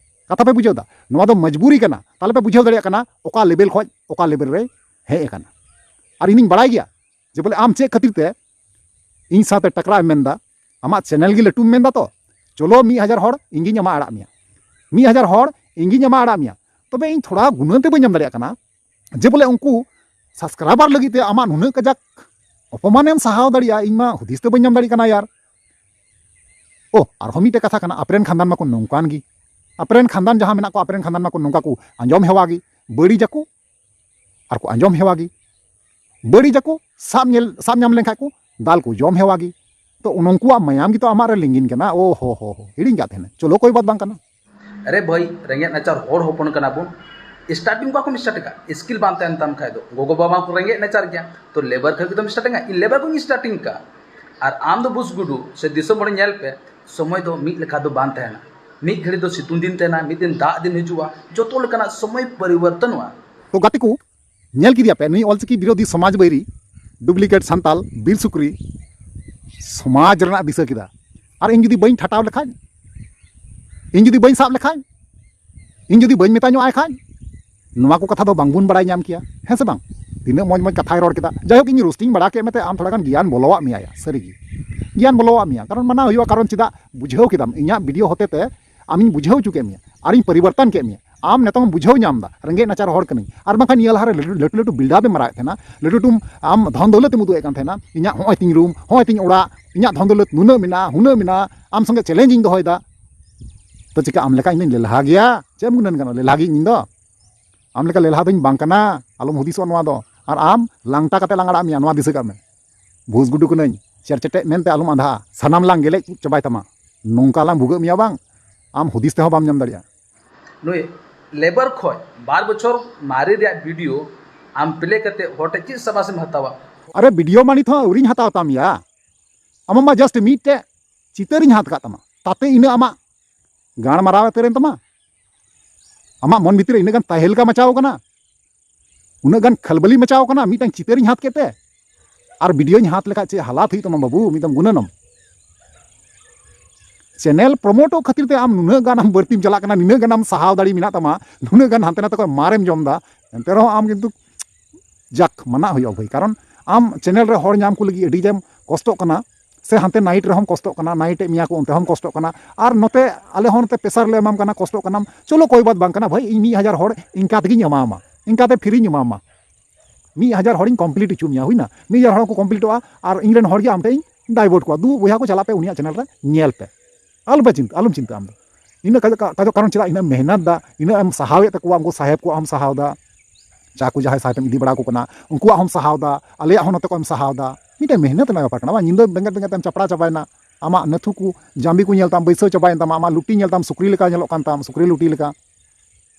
ᱠᱟᱛᱷᱟ ᱯᱮ ᱵᱩᱡᱷᱟᱹᱣ ᱫᱟ? ᱱᱚᱣᱟ ᱫᱚ ᱢᱚᱡᱽᱵᱩᱨᱤ ᱠᱟᱱᱟ᱾ ᱛᱟᱦᱞᱮ ᱯᱮ ᱵᱩᱡᱷᱟᱹᱣ ᱫᱟᱲᱮᱭᱟᱜ ᱠᱟᱱᱟ ᱚᱠᱟ ᱞᱮᱵᱮᱞ ᱠᱷᱚᱡ ᱚᱠᱟ ᱞᱮᱵᱮᱞ ᱨᱮ ᱦᱮᱡ ᱟᱠᱟᱱᱟ᱾ ᱟᱨ ᱤᱧᱤᱧ ᱵᱟᱲᱟᱭ ᱜᱮᱭᱟ ᱡᱮ ᱵᱚᱞᱮ ᱟᱢ ᱪᱮᱫ ᱠᱷᱟᱹᱛᱤᱨ ᱛᱮ ᱤᱧ ᱥᱟᱶᱛᱮ ᱴᱟᱠᱨᱟᱜ ᱮᱢ ᱢᱮᱱᱫᱟ, ᱟᱢᱟᱜ ᱪᱮᱱᱮᱞ ᱜᱮ ᱞᱟᱹᱴᱩᱢ ᱢᱮᱱᱫᱟ᱾ ᱛᱚ ᱪᱚᱞᱚ ᱢᱤᱫ ᱦᱟᱡᱟᱨ ᱦᱚᱲ ᱤᱧ ᱜᱤᱧ ᱮᱢᱟ ᱟᱲᱟᱜ ᱢᱮᱭᱟ, ᱢᱤᱫ ᱦᱟᱡᱟᱨ ᱦᱚᱲ ᱤᱧ ᱜᱤᱧ ᱮᱢᱟ ᱟᱲᱟᱜ ᱢᱮᱭᱟ᱾ ᱛᱚᱵᱮ ᱤᱧ ᱛᱷᱚᱲᱟ ᱜᱩᱱᱟᱹᱱ ᱛᱮ ᱵᱟᱹᱧ ᱧᱟᱢ ᱫᱟᱲᱮᱭᱟᱜ ᱠᱟᱱᱟ ᱡᱮ ᱵᱚᱞᱮ ᱩᱱᱠᱩ ᱥᱟᱵᱥᱠᱨᱟᱭᱵᱟᱨ ᱞᱟᱹᱜᱤᱫ ᱛᱮ ᱟᱢᱟᱜ ᱱᱩᱱᱟᱹᱜ ᱠᱟᱡᱟᱠ ᱚᱯᱚᱢᱟᱱᱮᱢ ᱥᱟᱦᱟᱣ ᱫᱟᱲᱮᱭᱟᱜᱼᱟ, ᱤᱧ ᱢᱟ ᱦᱩᱫᱤᱥ ᱛᱮ ᱵᱟᱹᱧ ᱧᱟᱢ ᱫᱟᱲᱮᱭᱟᱜ ᱠᱟᱱᱟ ᱭᱟᱨ᱾ ᱳ, ᱟᱨᱦᱚᱸ ᱢᱤᱫᱴᱮᱡ ᱠᱟᱛᱷᱟ ᱠᱟᱱᱟ, ᱟᱯᱮᱨᱮᱱ ᱠᱷᱟᱱᱫᱟᱱ ᱢᱟᱠᱚ ᱱᱚᱝᱠᱟᱱ ᱜᱮ᱾ ᱟᱯᱮᱨᱮᱱ ᱠᱷᱟᱱᱫᱟᱱ ᱡᱟᱦᱟᱸ ᱢᱮᱱᱟᱜ ᱠᱚ, ᱟᱯᱮᱨᱮᱱ ᱠᱷᱟᱱᱫᱟᱱ ᱢᱟᱠᱚ ᱱᱚᱝᱠᱟ ᱠᱚ ᱟᱸᱡᱚᱢ ᱦᱮᱣᱟ ᱜᱮ, ᱵᱟᱹᱲᱤᱡᱟᱠᱚ ᱟᱨ ᱠᱚ ᱟᱸᱡᱚᱢ ᱦᱮᱣᱟ ᱜᱮ, ᱵᱟᱹᱲᱤᱡᱟᱠᱚ, ᱥᱟᱵ ᱧᱮᱞ, ᱥᱟᱵ ᱧᱟᱢ ᱞᱮᱱᱠᱷᱟᱡ ᱠᱚ ᱫᱟᱞ ᱠᱚ ᱡᱚᱢ ᱦᱮᱣᱟ ᱜᱮ᱾ ᱛᱚ ᱱᱩᱠᱩᱣᱟᱜ ᱢᱟᱭᱟᱢ ᱜᱮᱛᱚ ᱟᱢᱟᱜ ᱨᱮ ᱞᱤᱸᱜᱤᱱ ᱠᱟᱱᱟ᱾ ᱳ ᱦᱳ ᱦᱳ ᱦᱳ, ᱦᱤᱲᱤᱧ ᱠᱟᱜ ᱛᱟᱦᱮᱱᱟ᱾ ᱪᱚᱞᱚ, ᱠᱳᱭ ᱵᱟᱛ ᱵᱟᱝ ᱠᱟᱱᱟ᱾ ᱟᱨᱮ ᱵᱷᱟᱹᱭ, ᱨᱮᱸᱜᱮᱡ ᱱᱟᱪᱟᱨ ᱦᱚᱲ ᱦᱚᱯᱚᱱ ᱠᱟᱱᱟ ᱵᱚᱱ᱾ ᱥᱴᱟᱨᱴᱤᱝ ᱚᱠᱟ ᱠᱷᱚᱱ ᱥᱴᱟᱨᱴ ᱠᱟᱜᱼᱟ? ᱥᱠᱤᱞ ᱵᱟᱝ ᱛᱟᱦᱮᱱ ᱛᱟᱢ ᱠᱷᱟᱡ ᱫᱚ᱾ ᱜᱚᱜᱚ ᱵᱟᱵᱟ ᱠᱚ ᱨᱮᱸᱜᱮᱡ ᱱᱟᱪᱟᱨ ᱜᱮᱭᱟ, ᱛᱚ ᱞᱮᱵᱟᱨ ᱠᱷᱚᱡ ᱜᱮᱛᱚᱢ ᱥᱴᱟᱨᱴᱤᱝᱟ᱾ ᱤᱧ ᱞᱮᱵᱟᱨ ᱠᱷᱚᱱ ᱤᱧ ᱥᱴᱟᱨᱴᱤᱝ ᱠᱟᱜᱼᱟ᱾ ᱟᱨ ᱟᱢ ᱫᱚ ᱵᱩᱥ ᱜᱩᱰᱩ ᱥᱮ ᱫᱤᱥᱚᱢ ᱦᱚᱲ ᱧᱮᱞ ᱯᱮ, ᱥᱚᱢᱚᱭ ᱫᱚ ᱢᱤᱫ ᱞᱮᱠᱟ ᱫᱚ ᱵᱟᱝ ᱛᱟᱦᱮᱱᱟ᱾ ᱢᱤᱫ ᱜᱷᱟᱹᱲᱤ ᱫᱚ ᱥᱤᱛᱩᱝ ᱫᱤᱱ ᱛᱟᱦᱮᱱᱟ, ᱢᱤᱫ ᱫᱤᱱ ᱫᱟᱜ ᱫᱤᱱ ᱦᱤᱡᱩᱜᱼᱟ, ᱡᱚᱛᱚ ᱞᱮᱠᱟᱱᱟᱜ ᱥᱚᱢᱚᱭ ᱯᱚᱨᱤᱵᱚᱨᱛᱚᱱᱚᱜᱼᱟ᱾ ᱛᱚ ᱜᱟᱛᱮ ᱠᱚ, ᱧᱮᱞ ᱠᱮᱫᱮᱭᱟ ᱯᱮ ᱱᱩᱭ ᱚᱞᱪᱤᱠᱤ ᱵᱤᱨᱳᱫᱷᱤ ᱥᱚᱢᱟᱡᱽ ᱵᱟᱹᱭᱨᱤ ᱰᱩᱯᱞᱤᱠᱮᱴ ᱥᱟᱱᱛᱟᱞ ᱵᱤᱨ ᱥᱩᱠᱨᱤ ᱥᱚᱢᱟᱡᱽ ᱨᱮᱱᱟᱜ ᱫᱤᱥᱟᱹ ᱠᱮᱫᱟ᱾ ᱟᱨ ᱤᱧ ᱡᱩᱫᱤ ᱵᱟᱹᱧ ᱴᱷᱟᱴᱟᱣ ᱞᱮᱠᱷᱟᱡ, ᱤᱧ ᱡᱩᱫᱤ ᱵᱟᱹᱧ ᱥᱟᱵ ᱞᱮᱠᱷᱟᱡ, ᱤᱧ ᱡᱩᱫᱤ ᱵᱟᱹᱧ ᱢᱮᱛᱟ ᱧᱚᱜ ᱟᱭ ᱠᱷᱟᱡ, ᱱᱚᱣᱟ ᱠᱚ ᱠᱟᱛᱷᱟ ᱫᱚ ᱵᱟᱝᱵᱚᱱ ᱵᱟᱲᱟᱭ ᱧᱟᱢ ᱠᱮᱭᱟ, ᱦᱮᱸ ᱥᱮ ᱵᱟᱝ? ᱛᱤᱱᱟᱹᱜ ᱢᱚᱡᱽ ᱢᱚᱡᱽ ᱠᱟᱛᱷᱟᱭ ᱨᱚᱲ ᱠᱮᱫᱟ᱾ ᱡᱟᱭᱦᱳᱠ, ᱤᱧ ᱨᱳᱥᱴᱤᱝ ᱵᱟᱲᱟ ᱠᱮᱫ ᱢᱮᱛᱮ ᱟᱢ ᱛᱷᱚᱲᱟ ᱜᱟᱱ ᱜᱮᱭᱟᱱ ᱵᱚᱞᱚᱣᱟᱜ ᱢᱮᱭᱟ, ᱥᱟᱹᱨᱤᱜᱮ ᱜᱮᱭᱟᱱ ᱵᱚᱞᱚᱣᱟᱜ ᱢᱮᱭᱟ᱾ ᱠᱟᱨᱚᱱ ᱢᱟᱱᱟ ᱦᱩᱭᱩᱜᱼᱟ, ᱠᱟᱨᱚᱱ ᱪᱮᱫᱟᱜ ᱵᱩᱡᱷᱟᱹᱣ ᱠᱮᱫᱟᱢ, ᱤᱧᱟᱹᱜ ᱵᱷᱤᱰᱤᱭᱳ ᱦᱚᱛᱮ ᱛᱮ ᱟᱢᱤᱧ ᱵᱩᱡᱷᱟᱹᱣ ᱦᱚᱪᱚ ᱠᱮᱫ ᱢᱮᱭᱟ ᱟᱨᱤᱧ ᱯᱚᱨᱤᱵᱚᱨᱛᱚᱱ ᱠᱮᱫ ᱢᱮᱭᱟ᱾ ᱟᱢ ᱱᱤᱛᱚᱝ ᱵᱩᱡᱷᱟᱹᱣ ᱧᱟᱢ ᱮᱫᱟ, ᱨᱮᱸᱜᱮᱡ ᱱᱟᱪᱟᱨ ᱦᱚᱲ ᱠᱟᱹᱱᱟᱹᱧ᱾ ᱟᱨ ᱵᱟᱝᱠᱷᱟᱱ ᱱᱤᱭᱟᱹ ᱞᱟᱦᱟᱨᱮ ᱞᱟᱹᱴᱩ ᱞᱟᱹᱴᱩ ᱞᱟᱹᱴᱩ ᱵᱤᱞᱰᱟᱯ ᱮᱢ ᱢᱟᱨᱟᱣᱮᱫ ᱛᱟᱦᱮᱱᱟ, ᱞᱟᱹᱴᱩ ᱞᱟᱹᱴᱩ ᱟᱢ ᱫᱷᱚᱱ ᱫᱚᱞᱚᱛ ᱮᱢ ᱩᱫᱩᱜ ᱮᱫ ᱠᱟᱱ ᱛᱟᱦᱮᱱᱟ, ᱤᱧᱟᱹᱜ ᱦᱚᱸᱜᱼᱚᱭ ᱛᱤᱧ ᱨᱩᱢ, ᱦᱚᱸᱜᱼᱚᱭ ᱛᱤᱧ ᱚᱲᱟᱜ, ᱤᱧᱟᱹᱜ ᱫᱷᱚᱱ ᱫᱚᱞᱚᱛ ᱱᱩᱱᱟᱹᱜ ᱢᱮᱱᱟᱜᱼᱟ, ᱦᱩᱱᱟᱹᱜ ᱢᱮᱱᱟᱜᱼᱟ᱾ ᱟᱢ ᱥᱚᱸᱜᱮ ᱪᱮᱞᱮᱧᱡᱽ ᱤᱧ ᱫᱚᱦᱚᱭᱮᱫᱟ᱾ ᱛᱚ ᱪᱤᱠᱟ ᱟᱢ ᱞᱮᱠᱟ ᱤᱧ ᱫᱚᱧ ᱞᱮᱞᱦᱟ ᱜᱮᱭᱟ? ᱪᱮᱫ ᱮᱢ ᱜᱩᱱᱟᱹᱱ ᱠᱟᱱᱟ? ᱞᱮᱞᱦᱟ ᱜᱮ ᱤᱧ ᱫᱚ? ᱟᱢ ᱞᱮᱠᱟ ᱞᱮᱞᱦᱟ ᱫᱚᱧ ᱵᱟᱝ ᱠᱟᱱᱟ, ᱟᱞᱚᱢ ᱦᱩᱫᱤᱥᱚᱜᱼᱟ ᱱᱚᱣᱟ ᱫᱚ᱾ ᱟᱨ ᱟᱢ ᱞᱟᱝᱴᱟ ᱠᱟᱛᱮ ᱞᱟᱝ ᱟᱲᱟᱜ ᱢᱮᱭᱟ, ᱱᱚᱣᱟ ᱫᱤᱥᱟᱹ ᱠᱟᱜ ᱢᱮ᱾ ᱵᱷᱩᱥ ᱜᱩᱰᱩ ᱠᱟᱹᱱᱟᱹᱧ, ᱪᱮᱨᱪᱮᱴᱮᱡ ᱢᱮᱱᱛᱮ ᱟᱞᱚᱢ ᱟᱸᱫᱷᱟᱜᱼᱟ, ᱥᱟᱱᱟᱢ ᱞᱟᱝ ᱜᱮᱞᱮᱡ ᱪᱟᱵᱟᱭ ᱛᱟᱢᱟ᱾ ᱱᱚᱝᱠᱟ ᱞᱟᱝ ᱵᱷᱩᱜᱟᱹᱜ ᱢᱮᱭᱟ ᱵᱟᱝ, ᱟᱢ ᱦᱩᱫᱤᱥ ᱛᱮᱦᱚᱸ ᱵᱟᱢ ᱧᱟᱢ ᱫᱟᱲᱮᱭᱟᱜᱼᱟ᱾ ᱱᱩᱭ ᱞᱮᱵᱟᱨ ᱠᱷᱚᱡ ᱵᱟᱨ ᱵᱚᱪᱷᱚᱨ ᱢᱟᱨᱮ ᱨᱮᱭᱟᱜ ᱵᱷᱤᱰᱤᱭᱳ ᱟᱢ ᱯᱞᱮ ᱠᱟᱛᱮ ᱦᱚᱲ ᱴᱷᱮᱡ ᱪᱮᱫ ᱥᱟᱵᱟᱥ ᱮᱢ ᱦᱟᱛᱟᱣᱟ? ᱟᱨᱮ, ᱵᱷᱤᱰᱤᱭᱳ ᱢᱟ ᱱᱤᱛ ᱦᱚᱸ ᱟᱹᱣᱨᱤᱧ ᱦᱟᱛᱟᱣ ᱛᱟᱢ ᱭᱟ᱾ ᱟᱢᱟᱜ ᱢᱟ just ᱢᱤᱫᱴᱮᱡ ᱪᱤᱛᱟᱹᱨᱤᱧ ᱦᱟᱛ ᱠᱟᱜ ᱛᱟᱢᱟ, ᱛᱟᱛᱮ ᱤᱱᱟᱹ ᱟᱢᱟᱜ ᱜᱟᱲ ᱢᱟᱨᱟᱣ ᱩᱛᱟᱹᱨᱮᱱ ᱛᱟᱢᱟ᱾ ᱟᱢᱟᱜ ᱢᱚᱱ ᱵᱷᱤᱛᱤᱨ ᱨᱮ ᱤᱱᱟᱹᱜ ᱜᱟᱱ ᱛᱟᱦᱮᱞᱠᱟ ᱢᱟᱪᱟᱣ ᱠᱟᱱᱟ, ᱩᱱᱟᱹᱜ ᱜᱟᱱ ᱠᱷᱟᱞᱵᱟᱞᱤ ᱢᱟᱪᱟᱣ ᱠᱟᱱᱟ, ᱢᱤᱫᱴᱟᱝ ᱪᱤᱛᱟᱹᱨᱤᱧ ᱦᱟᱛ ᱠᱮᱫ ᱛᱮ᱾ ᱟᱨ ᱵᱷᱤᱰᱤᱭᱳᱧ ᱦᱟᱛ ᱞᱮᱠᱷᱟᱡ ᱪᱮᱫ ᱦᱟᱞᱟᱛ ᱦᱩᱭᱩᱜ ᱛᱟᱢᱟ ᱵᱟᱹᱵᱩ, ᱢᱤᱫ ᱫᱚᱢ ᱜᱩᱱᱟᱹᱱᱚᱢ᱾ ᱪᱮᱱᱮᱞ ᱯᱨᱚᱢᱳᱴᱚᱜ ᱠᱷᱟᱹᱛᱤᱨ ᱛᱮ ᱟᱢ ᱱᱩᱱᱟᱹᱜ ᱜᱟᱱ ᱟᱢ ᱵᱟᱹᱲᱛᱤᱢ ᱪᱟᱞᱟᱜ ᱠᱟᱱᱟ, ᱱᱤᱱᱟᱹᱜ ᱜᱟᱱ ᱟᱢ ᱥᱟᱦᱟᱣ ᱫᱟᱲᱮ ᱢᱮᱱᱟᱜ ᱛᱟᱢᱟ, ᱱᱩᱱᱟᱹᱜ ᱜᱟᱱ ᱦᱟᱱᱛᱮ ᱱᱟᱛᱮ ᱠᱷᱚᱱ ᱢᱟᱨᱮᱢ ᱡᱚᱢ ᱮᱫᱟ, ᱮᱱᱛᱮ ᱨᱮᱦᱚᱸ ᱟᱢ ᱠᱤᱱᱛᱩ ᱡᱟᱠ, ᱢᱟᱱᱟᱜ ᱦᱩᱭᱩᱜᱼᱟ ᱵᱷᱟᱹᱭ, ᱠᱟᱨᱚᱱ ᱟᱢ ᱪᱮᱱᱮᱞ ᱨᱮ ᱦᱚᱲ ᱧᱟᱢ ᱠᱚ ᱞᱟᱹᱜᱤᱫ ᱟᱹᱰᱤ ᱡᱟᱢ ᱠᱚᱥᱴᱚᱜ ᱠᱟᱱᱟ, ᱥᱮ ᱦᱟᱱᱛᱮ ᱱᱟᱭᱤᱴ ᱨᱮᱦᱚᱸᱢ ᱠᱚᱥᱴᱚᱜ ᱠᱟᱱᱟ, ᱱᱟᱭᱤᱴ ᱮ ᱢᱮᱭᱟ ᱠᱚ ᱚᱱᱛᱮ ᱦᱚᱸᱢ ᱠᱚᱥᱴᱚᱜ ᱠᱟᱱᱟ, ᱟᱨ ᱱᱚᱛᱮ ᱟᱞᱮ ᱦᱚᱸ ᱱᱚᱛᱮ ᱯᱮᱥᱟᱨ ᱞᱮ ᱮᱢᱟᱢ ᱠᱟᱱᱟ, ᱠᱚᱥᱴᱚᱜ ᱠᱟᱱᱟᱢ᱾ ᱪᱚᱞᱚ ᱠᱳᱭ ᱵᱟᱛ ᱵᱟᱝ ᱠᱟᱱᱟ ᱵᱷᱟᱹᱭ, ᱤᱧ ᱢᱤᱫ ᱦᱟᱡᱟᱨ ᱦᱚᱲ ᱤᱱᱠᱟ ᱛᱮᱜᱤᱧ ᱮᱢᱟᱢᱟ, ᱤᱱᱠᱟᱛᱮ ᱯᱷᱤᱨᱤᱧ ᱮᱢᱟᱢᱟ᱾ ᱢᱤᱫ ᱦᱟᱡᱟᱨ ᱦᱚᱲᱤᱧ ᱠᱚᱢᱯᱞᱤᱴ ᱦᱚᱪᱚ ᱢᱮᱭᱟ, ᱦᱩᱭᱱᱟ? ᱢᱤᱫ ᱦᱟᱡᱟᱨ ᱦᱚᱲ ᱠᱚ ᱠᱚᱢᱯᱞᱤᱴᱚᱜᱼᱟ ᱟᱨ ᱤᱧ ᱨᱮᱱ ᱦᱚᱲ ᱜᱮ ᱟᱢ ᱴᱷᱮᱱ ᱤᱧ ᱰᱟᱭᱵᱷᱟᱨᱴ ᱠᱚᱣᱟ, ᱫᱩ ᱵᱚᱭᱦᱟ ᱠᱚ ᱪᱟᱞᱟᱜ ᱯᱮ ᱩᱱᱤᱭᱟᱜ ᱪᱮᱱᱮᱞ ᱨᱮ ᱧᱮᱞ ᱯᱮ᱾ ᱟᱞᱚᱯᱮ ᱪᱤᱱᱛᱟᱹ, ᱟᱞᱚᱢ ᱪᱤᱱᱛᱟᱹ ᱟᱢ ᱫᱚ᱾ ᱤᱱᱟᱹᱜ ᱠᱟᱡᱟᱠ, ᱠᱟᱡᱟᱠ ᱠᱟᱨᱚᱱ ᱪᱮᱫᱟᱜ ᱤᱱᱟᱹᱜ ᱢᱮᱦᱱᱚᱛ ᱫᱟ, ᱤᱱᱟᱹᱜ ᱮᱢ ᱥᱟᱦᱟᱣᱮᱫ ᱛᱟᱠᱚᱣᱟ, ᱩᱱᱠᱩ ᱥᱟᱦᱮᱵᱽ ᱠᱚᱣᱟᱜ ᱦᱚᱸᱢ ᱥᱟᱦᱟᱣ ᱫᱟ, ᱡᱟᱦᱟᱸ ᱠᱚ ᱡᱟᱦᱟᱸᱭ ᱥᱟᱦᱮᱵᱽ ᱮᱢ ᱤᱫᱤ ᱵᱟᱲᱟ ᱟᱠᱚ ᱠᱟᱱᱟ, ᱩᱱᱠᱩᱣᱟᱜ ᱦᱚᱸᱢ ᱥᱟᱦᱟᱣ ᱫᱟ, ᱟᱞᱮᱭᱟᱜ ᱦᱚᱸ ᱱᱚᱛᱮ ᱠᱷᱚᱱ ᱮᱢ ᱥᱟᱦᱟᱣ ᱫᱟ᱾ ᱢᱤᱫᱴᱮᱱ ᱢᱮᱦᱱᱚᱛ ᱨᱮᱱᱟᱜ ᱵᱮᱯᱟᱨ ᱠᱟᱱᱟ ᱵᱟᱝ? ᱧᱤᱫᱟᱹ ᱵᱮᱸᱜᱮᱫ ᱵᱮᱸᱜᱮᱫ ᱛᱮᱢ ᱪᱟᱯᱲᱟ ᱪᱟᱵᱟᱭᱮᱱᱟ, ᱟᱢᱟᱜ ᱱᱟᱹᱛᱷᱩ ᱠᱚ ᱡᱟᱢᱵᱤ ᱠᱚ ᱧᱮᱞ ᱛᱟᱢ ᱵᱟᱹᱭᱥᱟᱹᱣ ᱪᱟᱵᱟᱭᱮᱱ ᱛᱟᱢᱟ, ᱟᱢᱟᱜ ᱞᱩᱴᱤ ᱧᱮᱞ ᱛᱟᱢ ᱥᱩᱠᱨᱤ ᱞᱮᱠᱟ ᱧᱮᱞᱚᱜ ᱠᱟᱱ ᱛᱟᱢ, ᱥᱩᱠᱨᱤ ᱞᱩᱴᱤ ᱞᱮᱠᱟ᱾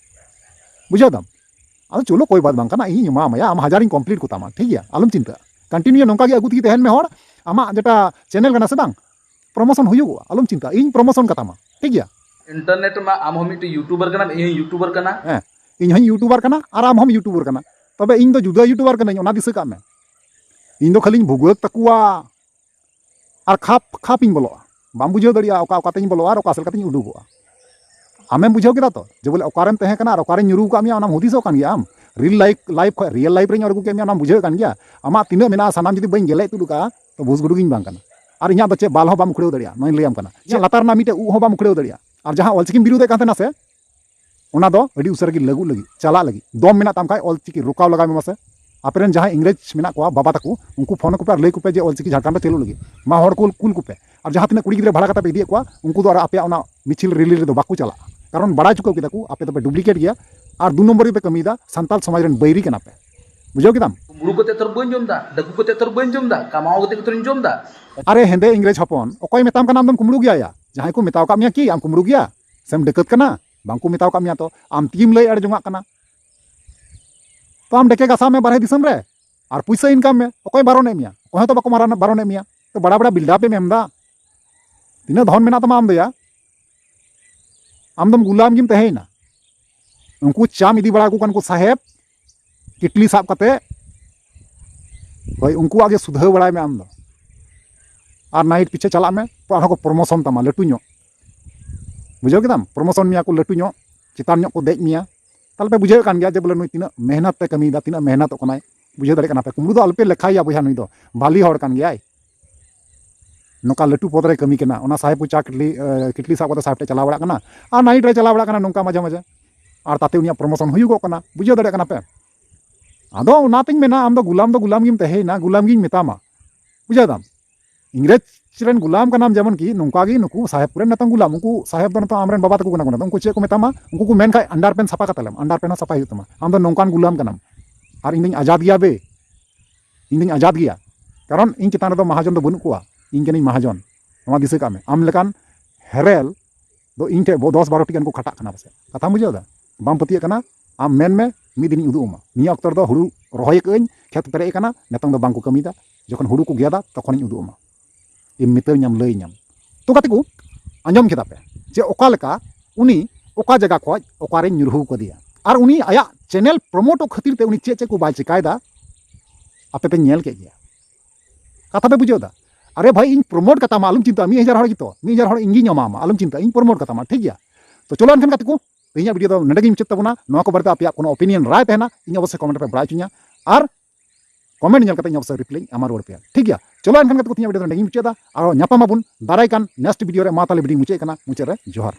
ᱵᱩᱡᱷᱟᱹᱣ ᱫᱟᱢ? ᱟᱫᱚ ᱪᱚᱞᱚ ᱠᱳᱭ ᱵᱟᱛ ᱵᱟᱝ ᱠᱟᱱᱟ, ᱤᱧᱤᱧ ᱮᱢᱟᱢᱟᱭᱟ, ᱟᱢ ᱦᱟᱡᱟᱨᱤᱧ ᱠᱚᱢᱯᱞᱤᱴ ᱠᱚᱛᱟᱢᱟ, ᱴᱷᱤᱠ ᱜᱮᱭᱟ, ᱟᱞᱚᱢ ᱪᱤᱱᱛᱟᱹᱜᱼᱟ᱾ ᱠᱚᱱᱴᱤᱱᱤᱭᱩ ᱱᱚᱝᱠᱟ ᱜᱮ ᱟᱹᱜᱩ ᱛᱮᱜᱮ ᱛᱟᱦᱮᱱ ᱢᱮ ᱦᱚᱲ, ᱟᱢᱟᱜ ᱡᱮᱴᱟ ᱪᱮᱱᱮᱞ ᱠᱟᱱᱟ ᱥᱮ ᱵᱟᱝ, ᱯᱨᱚᱢᱳᱥᱚᱱ ᱦᱩᱭᱩᱜᱚᱜᱼᱟ, ᱟᱞᱚᱢ ᱪᱤᱱᱛᱟᱹᱜᱼᱟ, ᱤᱧ ᱯᱨᱚᱢᱳᱥᱚᱱ ᱠᱟᱛᱟᱢᱟ, ᱴᱷᱤᱠ ᱜᱮᱭᱟ? ᱤᱱᱴᱟᱨᱱᱮᱴ ᱢᱟ ᱟᱢ ᱦᱚᱸ ᱢᱤᱫᱴᱮᱱ ᱭᱩᱴᱩᱵᱟᱨ ᱠᱟᱱᱟᱢ, ᱤᱧ ᱦᱚᱸ ᱭᱩᱴᱩᱵᱟᱨ ᱠᱟᱱᱟ᱾ ᱦᱮᱸ, ᱤᱧ ᱦᱚᱸᱧ ᱭᱩᱴᱩᱵᱟᱨ ᱠᱟᱱᱟ ᱟᱨ ᱟᱢ ᱦᱚᱸᱢ ᱭᱩᱴᱩᱵᱟᱨ ᱠᱟᱱᱟ, ᱛᱚᱵᱮ ᱤᱧ ᱫᱚ ᱡᱩᱫᱟᱹ ᱭᱩᱴᱩᱵᱟᱨ ᱠᱟᱹᱱᱟᱹᱧ, ᱚᱱᱟ ᱫᱤᱥᱟᱹ ᱠᱟᱜ ᱢᱮ᱾ ᱤᱧ ᱫᱚ ᱠᱷᱟᱹᱞᱤᱧ ᱵᱷᱩᱜᱟᱹᱜ ᱛᱟᱠᱚᱣᱟ ᱟᱨ ᱠᱷᱟᱯ ᱠᱷᱟᱯ ᱤᱧ ᱵᱚᱞᱚᱜᱼᱟ, ᱵᱟᱢ ᱵᱩᱡᱷᱟᱹᱣ ᱫᱟᱲᱮᱭᱟᱜᱼᱟ ᱚᱠᱟ ᱚᱠᱟ ᱛᱮᱧ ᱵᱚᱞᱚᱜᱼᱟ ᱟᱨ ᱚᱠᱟ ᱥᱮᱫ ᱠᱟᱛᱮᱧ ᱩᱰᱩᱠᱚᱜᱼᱟ᱾ ᱟᱢᱮᱢ ᱵᱩᱡᱷᱟᱹᱣ ᱠᱮᱫᱟ ᱛᱚ ᱡᱮ ᱵᱚᱞᱮ ᱚᱠᱟᱨᱮᱢ ᱛᱟᱦᱮᱸ ᱠᱟᱱᱟ ᱟᱨ ᱚᱠᱟᱨᱮᱧ ᱧᱩᱨᱩ ᱟᱠᱟᱫ ᱢᱮᱭᱟ, ᱚᱱᱟᱢ ᱦᱩᱫᱤᱥᱚᱜ ᱠᱟᱱ ᱜᱮᱭᱟ ᱟᱢ᱾ ᱨᱤᱞ ᱞᱟᱭᱤᱯ, ᱞᱟᱭᱤᱯ ᱠᱷᱚᱱ ᱨᱤᱭᱮᱞ ᱞᱟᱭᱤᱯ ᱨᱮᱧ ᱟᱬᱜᱚ ᱠᱮᱫ ᱢᱮᱭᱟ, ᱚᱱᱟᱢ ᱵᱩᱡᱷᱟᱹᱣ ᱠᱟᱱ ᱜᱮᱭᱟ᱾ ᱟᱢᱟᱜ ᱛᱤᱱᱟᱹᱜ ᱢᱮᱱᱟᱜᱼᱟ ᱥᱟᱱᱟᱢ ᱡᱩᱫᱤ ᱵᱟᱹᱧ ᱜᱮᱞᱮᱡ ᱛᱩᱫ ᱠᱟᱜᱼᱟ, ᱛᱚ ᱵᱷᱩᱥ ᱜᱩᱰᱩ ᱜᱤᱧ ᱵᱟᱝ ᱠᱟᱱᱟ᱾ ᱟᱨ ᱤᱧᱟᱹᱜ ᱫᱚ ᱪᱮᱫ ᱵᱟᱞ ᱦᱚᱸ ᱵᱟᱢ ᱩᱠᱷᱲᱟᱹᱣ ᱫᱟᱲᱮᱭᱟᱜᱼᱟ, ᱱᱚᱣᱟᱧ ᱞᱟᱹᱭᱟᱢ ᱠᱟᱱᱟ᱾ ᱪᱮᱫ ᱞᱟᱛᱟᱨ ᱨᱮᱱᱟᱜ ᱢᱤᱫᱴᱮᱡ ᱩᱵ ᱦᱚᱸ ᱵᱟᱢ ᱩᱠᱷᱲᱟᱹᱣ ᱫᱟᱲᱮᱭᱟᱜᱼᱟ᱾ ᱟᱨ ᱡᱟᱦᱟᱸ ᱚᱞᱪᱤᱠᱤᱢ ᱵᱤᱨᱩᱫᱷᱮᱫ ᱠᱟᱱ ᱛᱟᱦᱮᱱᱟ ᱥᱮ, ᱚᱱᱟ ᱫᱚ ᱟᱹᱰᱤ ᱩᱥᱟᱹᱨᱟ ᱜᱮ ᱞᱟᱹᱜᱩᱜ ᱞᱟᱹᱜᱤᱫ, ᱪᱟᱞᱟᱜ ᱞᱟᱹᱜᱤᱫ᱾ ᱫᱚᱢ ᱢᱮᱱᱟᱜ ᱛᱟᱢ ᱠᱷᱟᱡ ᱚᱞᱪᱤᱠᱤ ᱨᱚᱠᱟᱣ ᱞᱟᱜᱟᱣ ᱢᱮ ᱢᱟᱥᱮ᱾ ᱟᱯᱮᱨᱮᱱ ᱡᱟᱦᱟᱸᱭ ᱤᱝᱨᱮᱡᱽ ᱢᱮᱱᱟᱜ ᱠᱚᱣᱟ, ᱵᱟᱵᱟ ᱛᱟᱠᱚ, ᱩᱱᱠᱩ ᱯᱷᱳᱱ ᱟᱠᱚ ᱯᱮ ᱟᱨ ᱞᱟᱹᱭ ᱟᱠᱚ ᱯᱮ ᱡᱮ ᱚᱞᱪᱤᱠᱤ ᱡᱷᱟᱲᱠᱷᱚᱸᱰ ᱨᱮ ᱪᱟᱹᱞᱩᱜ ᱞᱟᱹᱜᱤᱫ᱾ ᱢᱟ ᱦᱚᱲ ᱠᱚ ᱠᱩᱞ ᱠᱚᱯᱮ᱾ ᱟᱨ ᱡᱟᱦᱟᱸ ᱛᱤᱱᱟᱹᱜ ᱠᱩᱲᱤ ᱜᱤᱫᱽᱨᱟᱹ ᱵᱷᱟᱲᱟ ᱠᱟᱛᱮ ᱯᱮ ᱤᱫᱤᱭᱮᱫ ᱠᱚᱣᱟ, ᱩᱱᱠᱩ ᱫᱚ ᱟᱨ ᱟᱯᱮᱭᱟᱜ ᱚᱱᱟ ᱢᱤᱪᱷᱤᱞ ᱨᱮᱞᱤ ᱨᱮᱫᱚ ᱵᱟᱠᱚ ᱪᱟᱞᱟᱜᱼᱟ, ᱠᱟᱨᱚᱱ ᱵᱟᱲᱟᱭ ᱪᱩᱠᱟᱹᱣ ᱠᱮᱫᱟ ᱠᱚ ᱟᱯᱮ ᱫᱚᱯᱮ ᱰᱩᱯᱞᱤᱠᱮᱴ ᱜᱮᱭᱟ᱾ ᱟᱨ ᱫᱩ ᱱᱚᱢᱵᱚᱨᱤ ᱯᱮ ᱠᱟᱹᱢᱤᱭᱮᱫᱟ, ᱥᱟᱱᱛᱟᱞ ᱥᱚᱢᱟᱡᱽ ᱨᱮᱱ ᱵᱟᱹᱭᱨᱤ ᱠᱟᱱᱟ ᱯᱮ᱾ ᱵᱩᱡᱷᱟᱹᱣ ᱠᱮᱫᱟᱢ? ᱠᱩᱢᱵᱽᱲᱩ ᱠᱟᱛᱮ ᱛᱚᱨ ᱵᱟᱹᱧ ᱡᱚᱢ ᱫᱟ, ᱰᱟᱹᱠᱩ ᱠᱟᱛᱮ ᱛᱚᱨ ᱵᱟᱹᱧ ᱡᱚᱢ ᱫᱟ, ᱠᱟᱢᱟᱣ ᱠᱟᱛᱮ ᱛᱚᱨᱤᱧ ᱡᱚᱢ ᱫᱟ᱾ ᱟᱨᱮ ᱦᱮᱸᱫᱮ ᱤᱝᱨᱮᱡᱽ ᱦᱚᱯᱚᱱ, ᱚᱠᱚᱭ ᱢᱮᱛᱟᱢ ᱠᱟᱱᱟ ᱟᱢᱫᱚᱢ ᱠᱩᱢᱵᱽᱲᱩ ᱜᱮᱭᱟ ᱭᱟ? ᱡᱟᱦᱟᱸᱭ ᱠᱚ ᱢᱮᱛᱟᱣ ᱠᱟᱜ ᱢᱮᱭᱟ ᱠᱤ ᱟᱢ ᱠᱩᱢᱵᱽᱲᱩ ᱜᱮᱭᱟ ᱥᱮᱢ ᱰᱟᱹᱠᱟᱹᱛ ᱠᱟᱱᱟ? ᱵᱟᱝ ᱠᱚ ᱢᱮᱛᱟᱣ ᱠᱟᱜ ᱢᱮᱭᱟ ᱛᱚ, ᱟᱢ ᱛᱮᱜᱮᱢ ᱞᱟᱹᱭ ᱮᱲᱮ ᱡᱚᱝᱟᱜ ᱠᱟᱱᱟ᱾ ᱛᱚ ᱟᱢ ᱰᱮᱠᱮ ᱜᱟᱥᱟᱣ ᱢᱮ ᱵᱟᱨᱦᱮ ᱫᱤᱥᱚᱢ ᱨᱮ, ᱟᱨ ᱯᱩᱭᱥᱟᱹ ᱤᱱᱠᱟᱢ ᱢᱮ, ᱚᱠᱚᱭ ᱵᱟᱨᱚᱱᱮᱫ ᱢᱮᱭᱟ? ᱚᱠᱚᱭ ᱦᱚᱸᱛᱚ ᱵᱟᱠᱚ ᱢᱟᱨᱟᱱ-, ᱵᱟᱨᱚᱱᱮᱫ ᱢᱮᱭᱟ᱾ ᱛᱚ ᱵᱟᱲᱟ ᱵᱟᱲᱟ ᱵᱤᱞᱰᱟᱯ ᱮᱢ ᱮᱢ ᱮᱫᱟ᱾ ᱛᱤᱱᱟᱹᱜ ᱫᱷᱚᱱ ᱢᱮᱱᱟᱜ ᱛᱟᱢᱟ ᱟᱢ ᱫᱚᱭᱟ? ᱟᱢ ᱫᱚᱢ ᱜᱩᱞᱟᱢ ᱜᱮᱢ ᱛᱟᱦᱮᱸᱭᱮᱱᱟ᱾ ᱩᱱᱠᱩ ᱪᱟᱢ ᱤᱫᱤ ᱵᱟᱲᱟ ᱟᱠᱚ ᱠᱟᱱ ᱠᱚ ᱥᱟᱦᱮᱵᱽ, ᱠᱤᱴᱞᱤ ᱥᱟᱵ ᱠᱟᱛᱮ, ᱦᱳᱭ, ᱩᱱᱠᱩᱣᱟᱜ ᱜᱮ ᱥᱩᱫᱷᱟᱹᱣ ᱵᱟᱲᱟᱭ ᱢᱮ ᱟᱢ ᱫᱚ᱾ ᱟᱨ ᱱᱟᱭᱤᱴ ᱯᱤᱪᱷᱮ ᱪᱟᱞᱟᱜ ᱢᱮ, ᱟᱨᱦᱚᱸ ᱠᱚ ᱯᱨᱚᱢᱳᱥᱚᱱ ᱛᱟᱢᱟ ᱞᱟᱹᱴᱩ ᱧᱚᱜ᱾ ᱵᱩᱡᱷᱟᱹᱣ ᱠᱮᱫᱟᱢ? ᱯᱨᱚᱢᱳᱥᱚᱱ ᱢᱮᱭᱟ ᱠᱚ ᱞᱟᱹᱴᱩ ᱧᱚᱜ, ᱪᱮᱛᱟᱱ ᱧᱚᱜ ᱠᱚ ᱫᱮᱡ ᱢᱮᱭᱟ᱾ ᱛᱟᱦᱞᱮ ᱯᱮ ᱵᱩᱡᱷᱟᱹᱣᱮᱫ ᱠᱟᱱ ᱜᱮᱭᱟ ᱡᱮ ᱵᱚᱞᱮ ᱱᱩᱭ ᱛᱤᱱᱟᱹᱜ ᱢᱮᱦᱱᱚᱛ ᱛᱮ ᱠᱟᱹᱢᱤᱭᱮᱫᱟ, ᱛᱤᱱᱟᱹᱜ ᱢᱮᱦᱱᱚᱛᱚᱜ ᱠᱟᱱᱟᱭ᱾ ᱵᱩᱡᱷᱟᱹᱣ ᱫᱟᱲᱮᱭᱟᱜ ᱠᱟᱱᱟ ᱯᱮ? ᱠᱩᱢᱵᱽᱲᱩ ᱫᱚ ᱟᱞᱚᱯᱮ ᱞᱮᱠᱷᱟᱭᱮᱭᱟ ᱵᱚᱭᱦᱟ, ᱱᱩᱭ ᱫᱚ ᱵᱷᱟᱞᱤ ᱦᱚᱲ ᱠᱟᱱ ᱜᱮᱭᱟᱭ᱾ ᱱᱚᱝᱠᱟ ᱞᱟᱹᱴᱩ ᱯᱚᱫᱽ ᱨᱮ ᱠᱟᱹᱢᱤ ᱠᱟᱱᱟ, ᱚᱱᱟ ᱥᱟᱦᱮᱵᱽ ᱠᱚ ᱪᱟ ᱠᱤᱴᱞᱤ, ᱮ, ᱠᱤᱴᱞᱤ ᱥᱟᱵ ᱠᱟᱛᱮ ᱥᱟᱦᱮᱵᱽ ᱴᱷᱮᱱ ᱪᱟᱞᱟᱣ ᱵᱟᱲᱟᱜ ᱠᱟᱱᱟ, ᱟᱨ ᱱᱟᱭᱤᱴ ᱨᱮ ᱪᱟᱞᱟᱣ ᱵᱟᱲᱟᱜ ᱠᱟᱱᱟ ᱱᱚᱝᱠᱟ ᱢᱟᱡᱷᱮ ᱢᱟᱡᱷᱮ, ᱟᱨ ᱛᱟᱛᱮ ᱩᱱᱤᱭᱟᱜ ᱯᱨᱚᱢᱳᱥᱚᱱ ᱦᱩᱭᱩᱜᱚᱜ ᱠᱟᱱᱟ᱾ ᱵᱩᱡᱷᱟᱹᱣ ᱫᱟᱲᱮᱭᱟᱜ ᱠᱟᱱᱟ ᱯᱮ? ᱟᱫᱚ ᱚᱱᱟᱛᱤᱧ ᱢᱮᱱᱟ, ᱟᱢ ᱫᱚ ᱜᱩᱞᱟᱢ ᱫᱚ ᱜᱩᱞᱟᱢ ᱜᱮᱢ ᱛᱟᱦᱮᱸᱭᱮᱱᱟ, ᱜᱩᱞᱟᱢ ᱜᱤᱧ ᱢᱮᱛᱟᱢᱟ᱾ ᱵᱩᱡᱷᱟᱹᱣ ᱫᱟᱢ? ᱤᱝᱨᱮᱡᱽ ᱨᱮᱱ ᱜᱩᱞᱟᱢ ᱠᱟᱱᱟᱢ, ᱡᱮᱢᱚᱱ ᱠᱤ ᱱᱚᱝᱠᱟ ᱜᱮ ᱱᱩᱠᱩ ᱥᱟᱦᱮᱵᱽ ᱠᱚᱨᱮᱱ ᱱᱤᱛᱚᱝ ᱜᱩᱞᱟᱢ, ᱩᱱᱠᱩ ᱥᱟᱦᱮᱵᱽ ᱫᱚ ᱱᱤᱛᱚᱝ ᱟᱢᱨᱮᱱ ᱵᱟᱵᱟ ᱛᱟᱠᱚ ᱠᱟᱱᱟ ᱠᱚ, ᱱᱤᱛᱚᱝ ᱩᱱᱠᱩ ᱪᱮᱫ ᱠᱚ ᱢᱮᱛᱟᱢᱟ, ᱩᱱᱠᱩ ᱠᱚ ᱢᱮᱱ ᱠᱷᱟᱡ underpant ᱥᱟᱯᱷᱟ ᱠᱟᱛᱟ ᱞᱮᱢ, underpant ᱦᱚᱸ ᱥᱟᱯᱷᱟᱭ ᱦᱩᱭᱩᱜ ᱛᱟᱢᱟ, ᱟᱢ ᱫᱚ ᱱᱚᱝᱠᱟᱱ ᱜᱩᱞᱟᱢ ᱠᱟᱱᱟᱢ᱾ ᱟᱨ ᱤᱧ ᱫᱚᱧ ᱟᱡᱟᱫ ᱜᱮᱭᱟ ᱵᱮ, ᱤᱧ ᱫᱚᱧ ᱟᱡᱟᱫ ᱜᱮᱭᱟ, ᱠᱟᱨᱚᱱ ᱤᱧ ᱪᱮᱛᱟᱱ ᱨᱮᱫᱚ ᱢᱟᱦᱟᱡᱚᱱ ᱫᱚ ᱵᱟᱹᱱᱩᱜ ᱠᱚᱣᱟ, ᱤᱧ ᱠᱟᱹᱱᱟᱹᱧ ᱢᱟᱦᱟᱡᱚᱱ᱾ ᱱᱚᱣᱟ ᱫᱤᱥᱟᱹ ᱠᱟᱜ ᱢᱮ, ᱟᱢ ᱞᱮᱠᱟᱱ ᱦᱮᱨᱮᱞ ᱫᱚ ᱤᱧ ᱴᱷᱮᱱ ᱵᱚ-, ᱫᱚᱥ ᱵᱟᱨᱚ ᱴᱤ ᱜᱟᱱ ᱠᱚ ᱠᱷᱟᱴᱟᱜ ᱠᱟᱱᱟ ᱯᱟᱥᱮᱡ᱾ ᱠᱟᱛᱷᱟᱢ ᱵᱩᱡᱷᱟᱹᱣ ᱫᱟ? ᱵᱟᱢ ᱯᱟᱹᱛᱭᱟᱹᱜ ᱠᱟᱱᱟ? ᱟᱢ ᱢᱮᱱ ᱢᱮ, ᱢᱤᱫ ᱫᱤᱱᱤᱧ ᱩᱫᱩᱜ ᱟᱢᱟ᱾ ᱱᱤᱭᱟᱹ ᱚᱠᱛᱚ ᱨᱮᱫᱚ ᱦᱩᱲᱩ ᱨᱚᱦᱚᱭ ᱟᱠᱟᱫ ᱟᱹᱧ, ᱠᱷᱮᱛ ᱯᱮᱨᱮᱡ ᱟᱠᱟᱱᱟ, ᱱᱤᱛᱚᱝ ᱫᱚ ᱵᱟᱝ ᱠᱚ ᱠᱟᱹᱢᱤᱭᱮᱫᱟ᱾ ᱡᱚᱠᱷᱚᱱ ᱦᱩᱲᱩ ᱠᱚ ᱜᱮᱫᱟ, ᱛᱚᱠᱷᱚᱱᱤᱧ ᱩᱫᱩᱜ ᱟᱢᱟ᱾ ᱤᱧ ᱢᱮᱛᱟᱹᱧᱟᱢ, ᱞᱟᱹᱭᱟᱹᱧᱟᱢ᱾ ᱛᱚ ᱜᱟᱛᱮ ᱠᱚ, ᱟᱸᱡᱚᱢ ᱠᱮᱫᱟ ᱯᱮ ᱡᱮ ᱚᱠᱟ ᱞᱮᱠᱟ ᱩᱱᱤ ᱚᱠᱟ ᱡᱟᱭᱜᱟ ᱠᱷᱚᱡ ᱚᱠᱟᱨᱮᱧ ᱧᱩᱨᱦᱩ ᱠᱟᱫᱮᱭᱟ, ᱟᱨ ᱩᱱᱤ ᱟᱭᱟᱜ ᱪᱮᱱᱮᱞ ᱯᱨᱚᱢᱳᱴᱚᱜ ᱠᱷᱟᱹᱛᱤᱨ ᱛᱮ ᱩᱱᱤ ᱪᱮᱫ ᱪᱮᱫ ᱠᱚ ᱵᱟᱭ ᱪᱮᱠᱟᱭᱮᱫᱟ, ᱟᱯᱮ ᱯᱮ ᱧᱮᱞ ᱠᱮᱫ ᱜᱮᱭᱟ᱾ ᱠᱟᱛᱷᱟ ᱯᱮ ᱵᱩᱡᱷᱟᱹᱣ ᱫᱟ? ᱟᱨᱮ ᱵᱷᱟᱭ, ᱤᱧ ᱯᱨᱚᱢᱳᱴ ᱠᱟᱛᱟᱢᱟ, ᱟᱞᱚᱢ ᱪᱤᱱᱛᱟᱹᱜᱼᱟ, ᱢᱤᱫ ᱦᱟᱡᱟᱨ ᱦᱚᱲ ᱜᱮᱛᱚ, ᱢᱤᱫ ᱦᱟᱡᱟᱨ ᱦᱚᱲ ᱤᱧ ᱜᱤᱧ ᱮᱢᱟᱢᱟ, ᱟᱞᱚᱢ ᱪᱤᱱᱛᱟᱹᱜᱼᱟ, ᱤᱧ ᱯᱨᱚᱢᱳᱴ ᱠᱟᱛᱟᱢᱟ, ᱴᱷᱤᱠ ᱜᱮᱭᱟ? ᱛᱚ ᱪᱚᱞᱚ ᱮᱱᱠᱷᱟᱱ ᱜᱟᱛᱮ ᱠᱚ, ᱛᱮᱦᱮᱧᱟᱜ ᱵᱷᱤᱰᱤᱭᱳ ᱫᱚ ᱱᱚᱰᱮ ᱜᱤᱧ ᱢᱩᱪᱟᱹᱫ ᱛᱟᱵᱚᱱᱟ᱾ ᱱᱚᱣᱟ ᱠᱚ ᱵᱟᱨᱮᱛᱮ ᱟᱯᱮᱭᱟᱜ ᱠᱳᱱᱳ ᱚᱯᱤᱱᱤᱭᱚᱱ, ᱨᱟᱭ ᱛᱟᱦᱮᱱᱟ, ᱤᱧ ᱚᱵᱚᱥᱥᱳᱭ ᱠᱚᱢᱮᱱᱴ ᱨᱮᱯᱮ ᱵᱟᱲᱟᱭ ᱦᱚᱪᱚᱧᱟ, ᱟᱨ ᱠᱚᱢᱮᱱᱴ ᱧᱮᱞ ᱠᱟᱛᱮ ᱤᱧ ᱚᱵᱚᱥᱥᱳᱭ ᱨᱤᱯᱞᱟᱭ ᱤᱧ ᱮᱢᱟ ᱨᱩᱣᱟᱹᱲ ᱯᱮᱭᱟ, ᱴᱷᱤᱠ ᱜᱮᱭᱟ? ᱪᱚᱞᱚ ᱮᱱᱠᱷᱟᱱ ᱜᱟᱛᱮ ᱠᱚ, ᱛᱮᱦᱮᱧᱟᱜ ᱵᱷᱤᱰᱤᱭᱳ ᱫᱚ ᱱᱚᱰᱮ ᱜᱤᱧ ᱢᱩᱪᱟᱹᱫᱟ᱾ ᱟᱨᱚ ᱧᱟᱯᱟᱢ ᱟᱵᱚᱱ ᱫᱟᱨᱟᱭ ᱠᱟᱱ ᱱᱮᱠᱥᱴ ᱵᱷᱤᱰᱤᱭᱳ ᱨᱮ᱾ ᱢᱟ ᱛᱟᱦᱞᱮ ᱵᱷᱤᱰᱤᱭᱳ ᱢᱩᱪᱟᱹᱫ ᱠᱟᱱᱟ, ᱢᱩᱪᱟᱹᱫ ᱨᱮ ᱡᱚᱦᱟᱨ᱾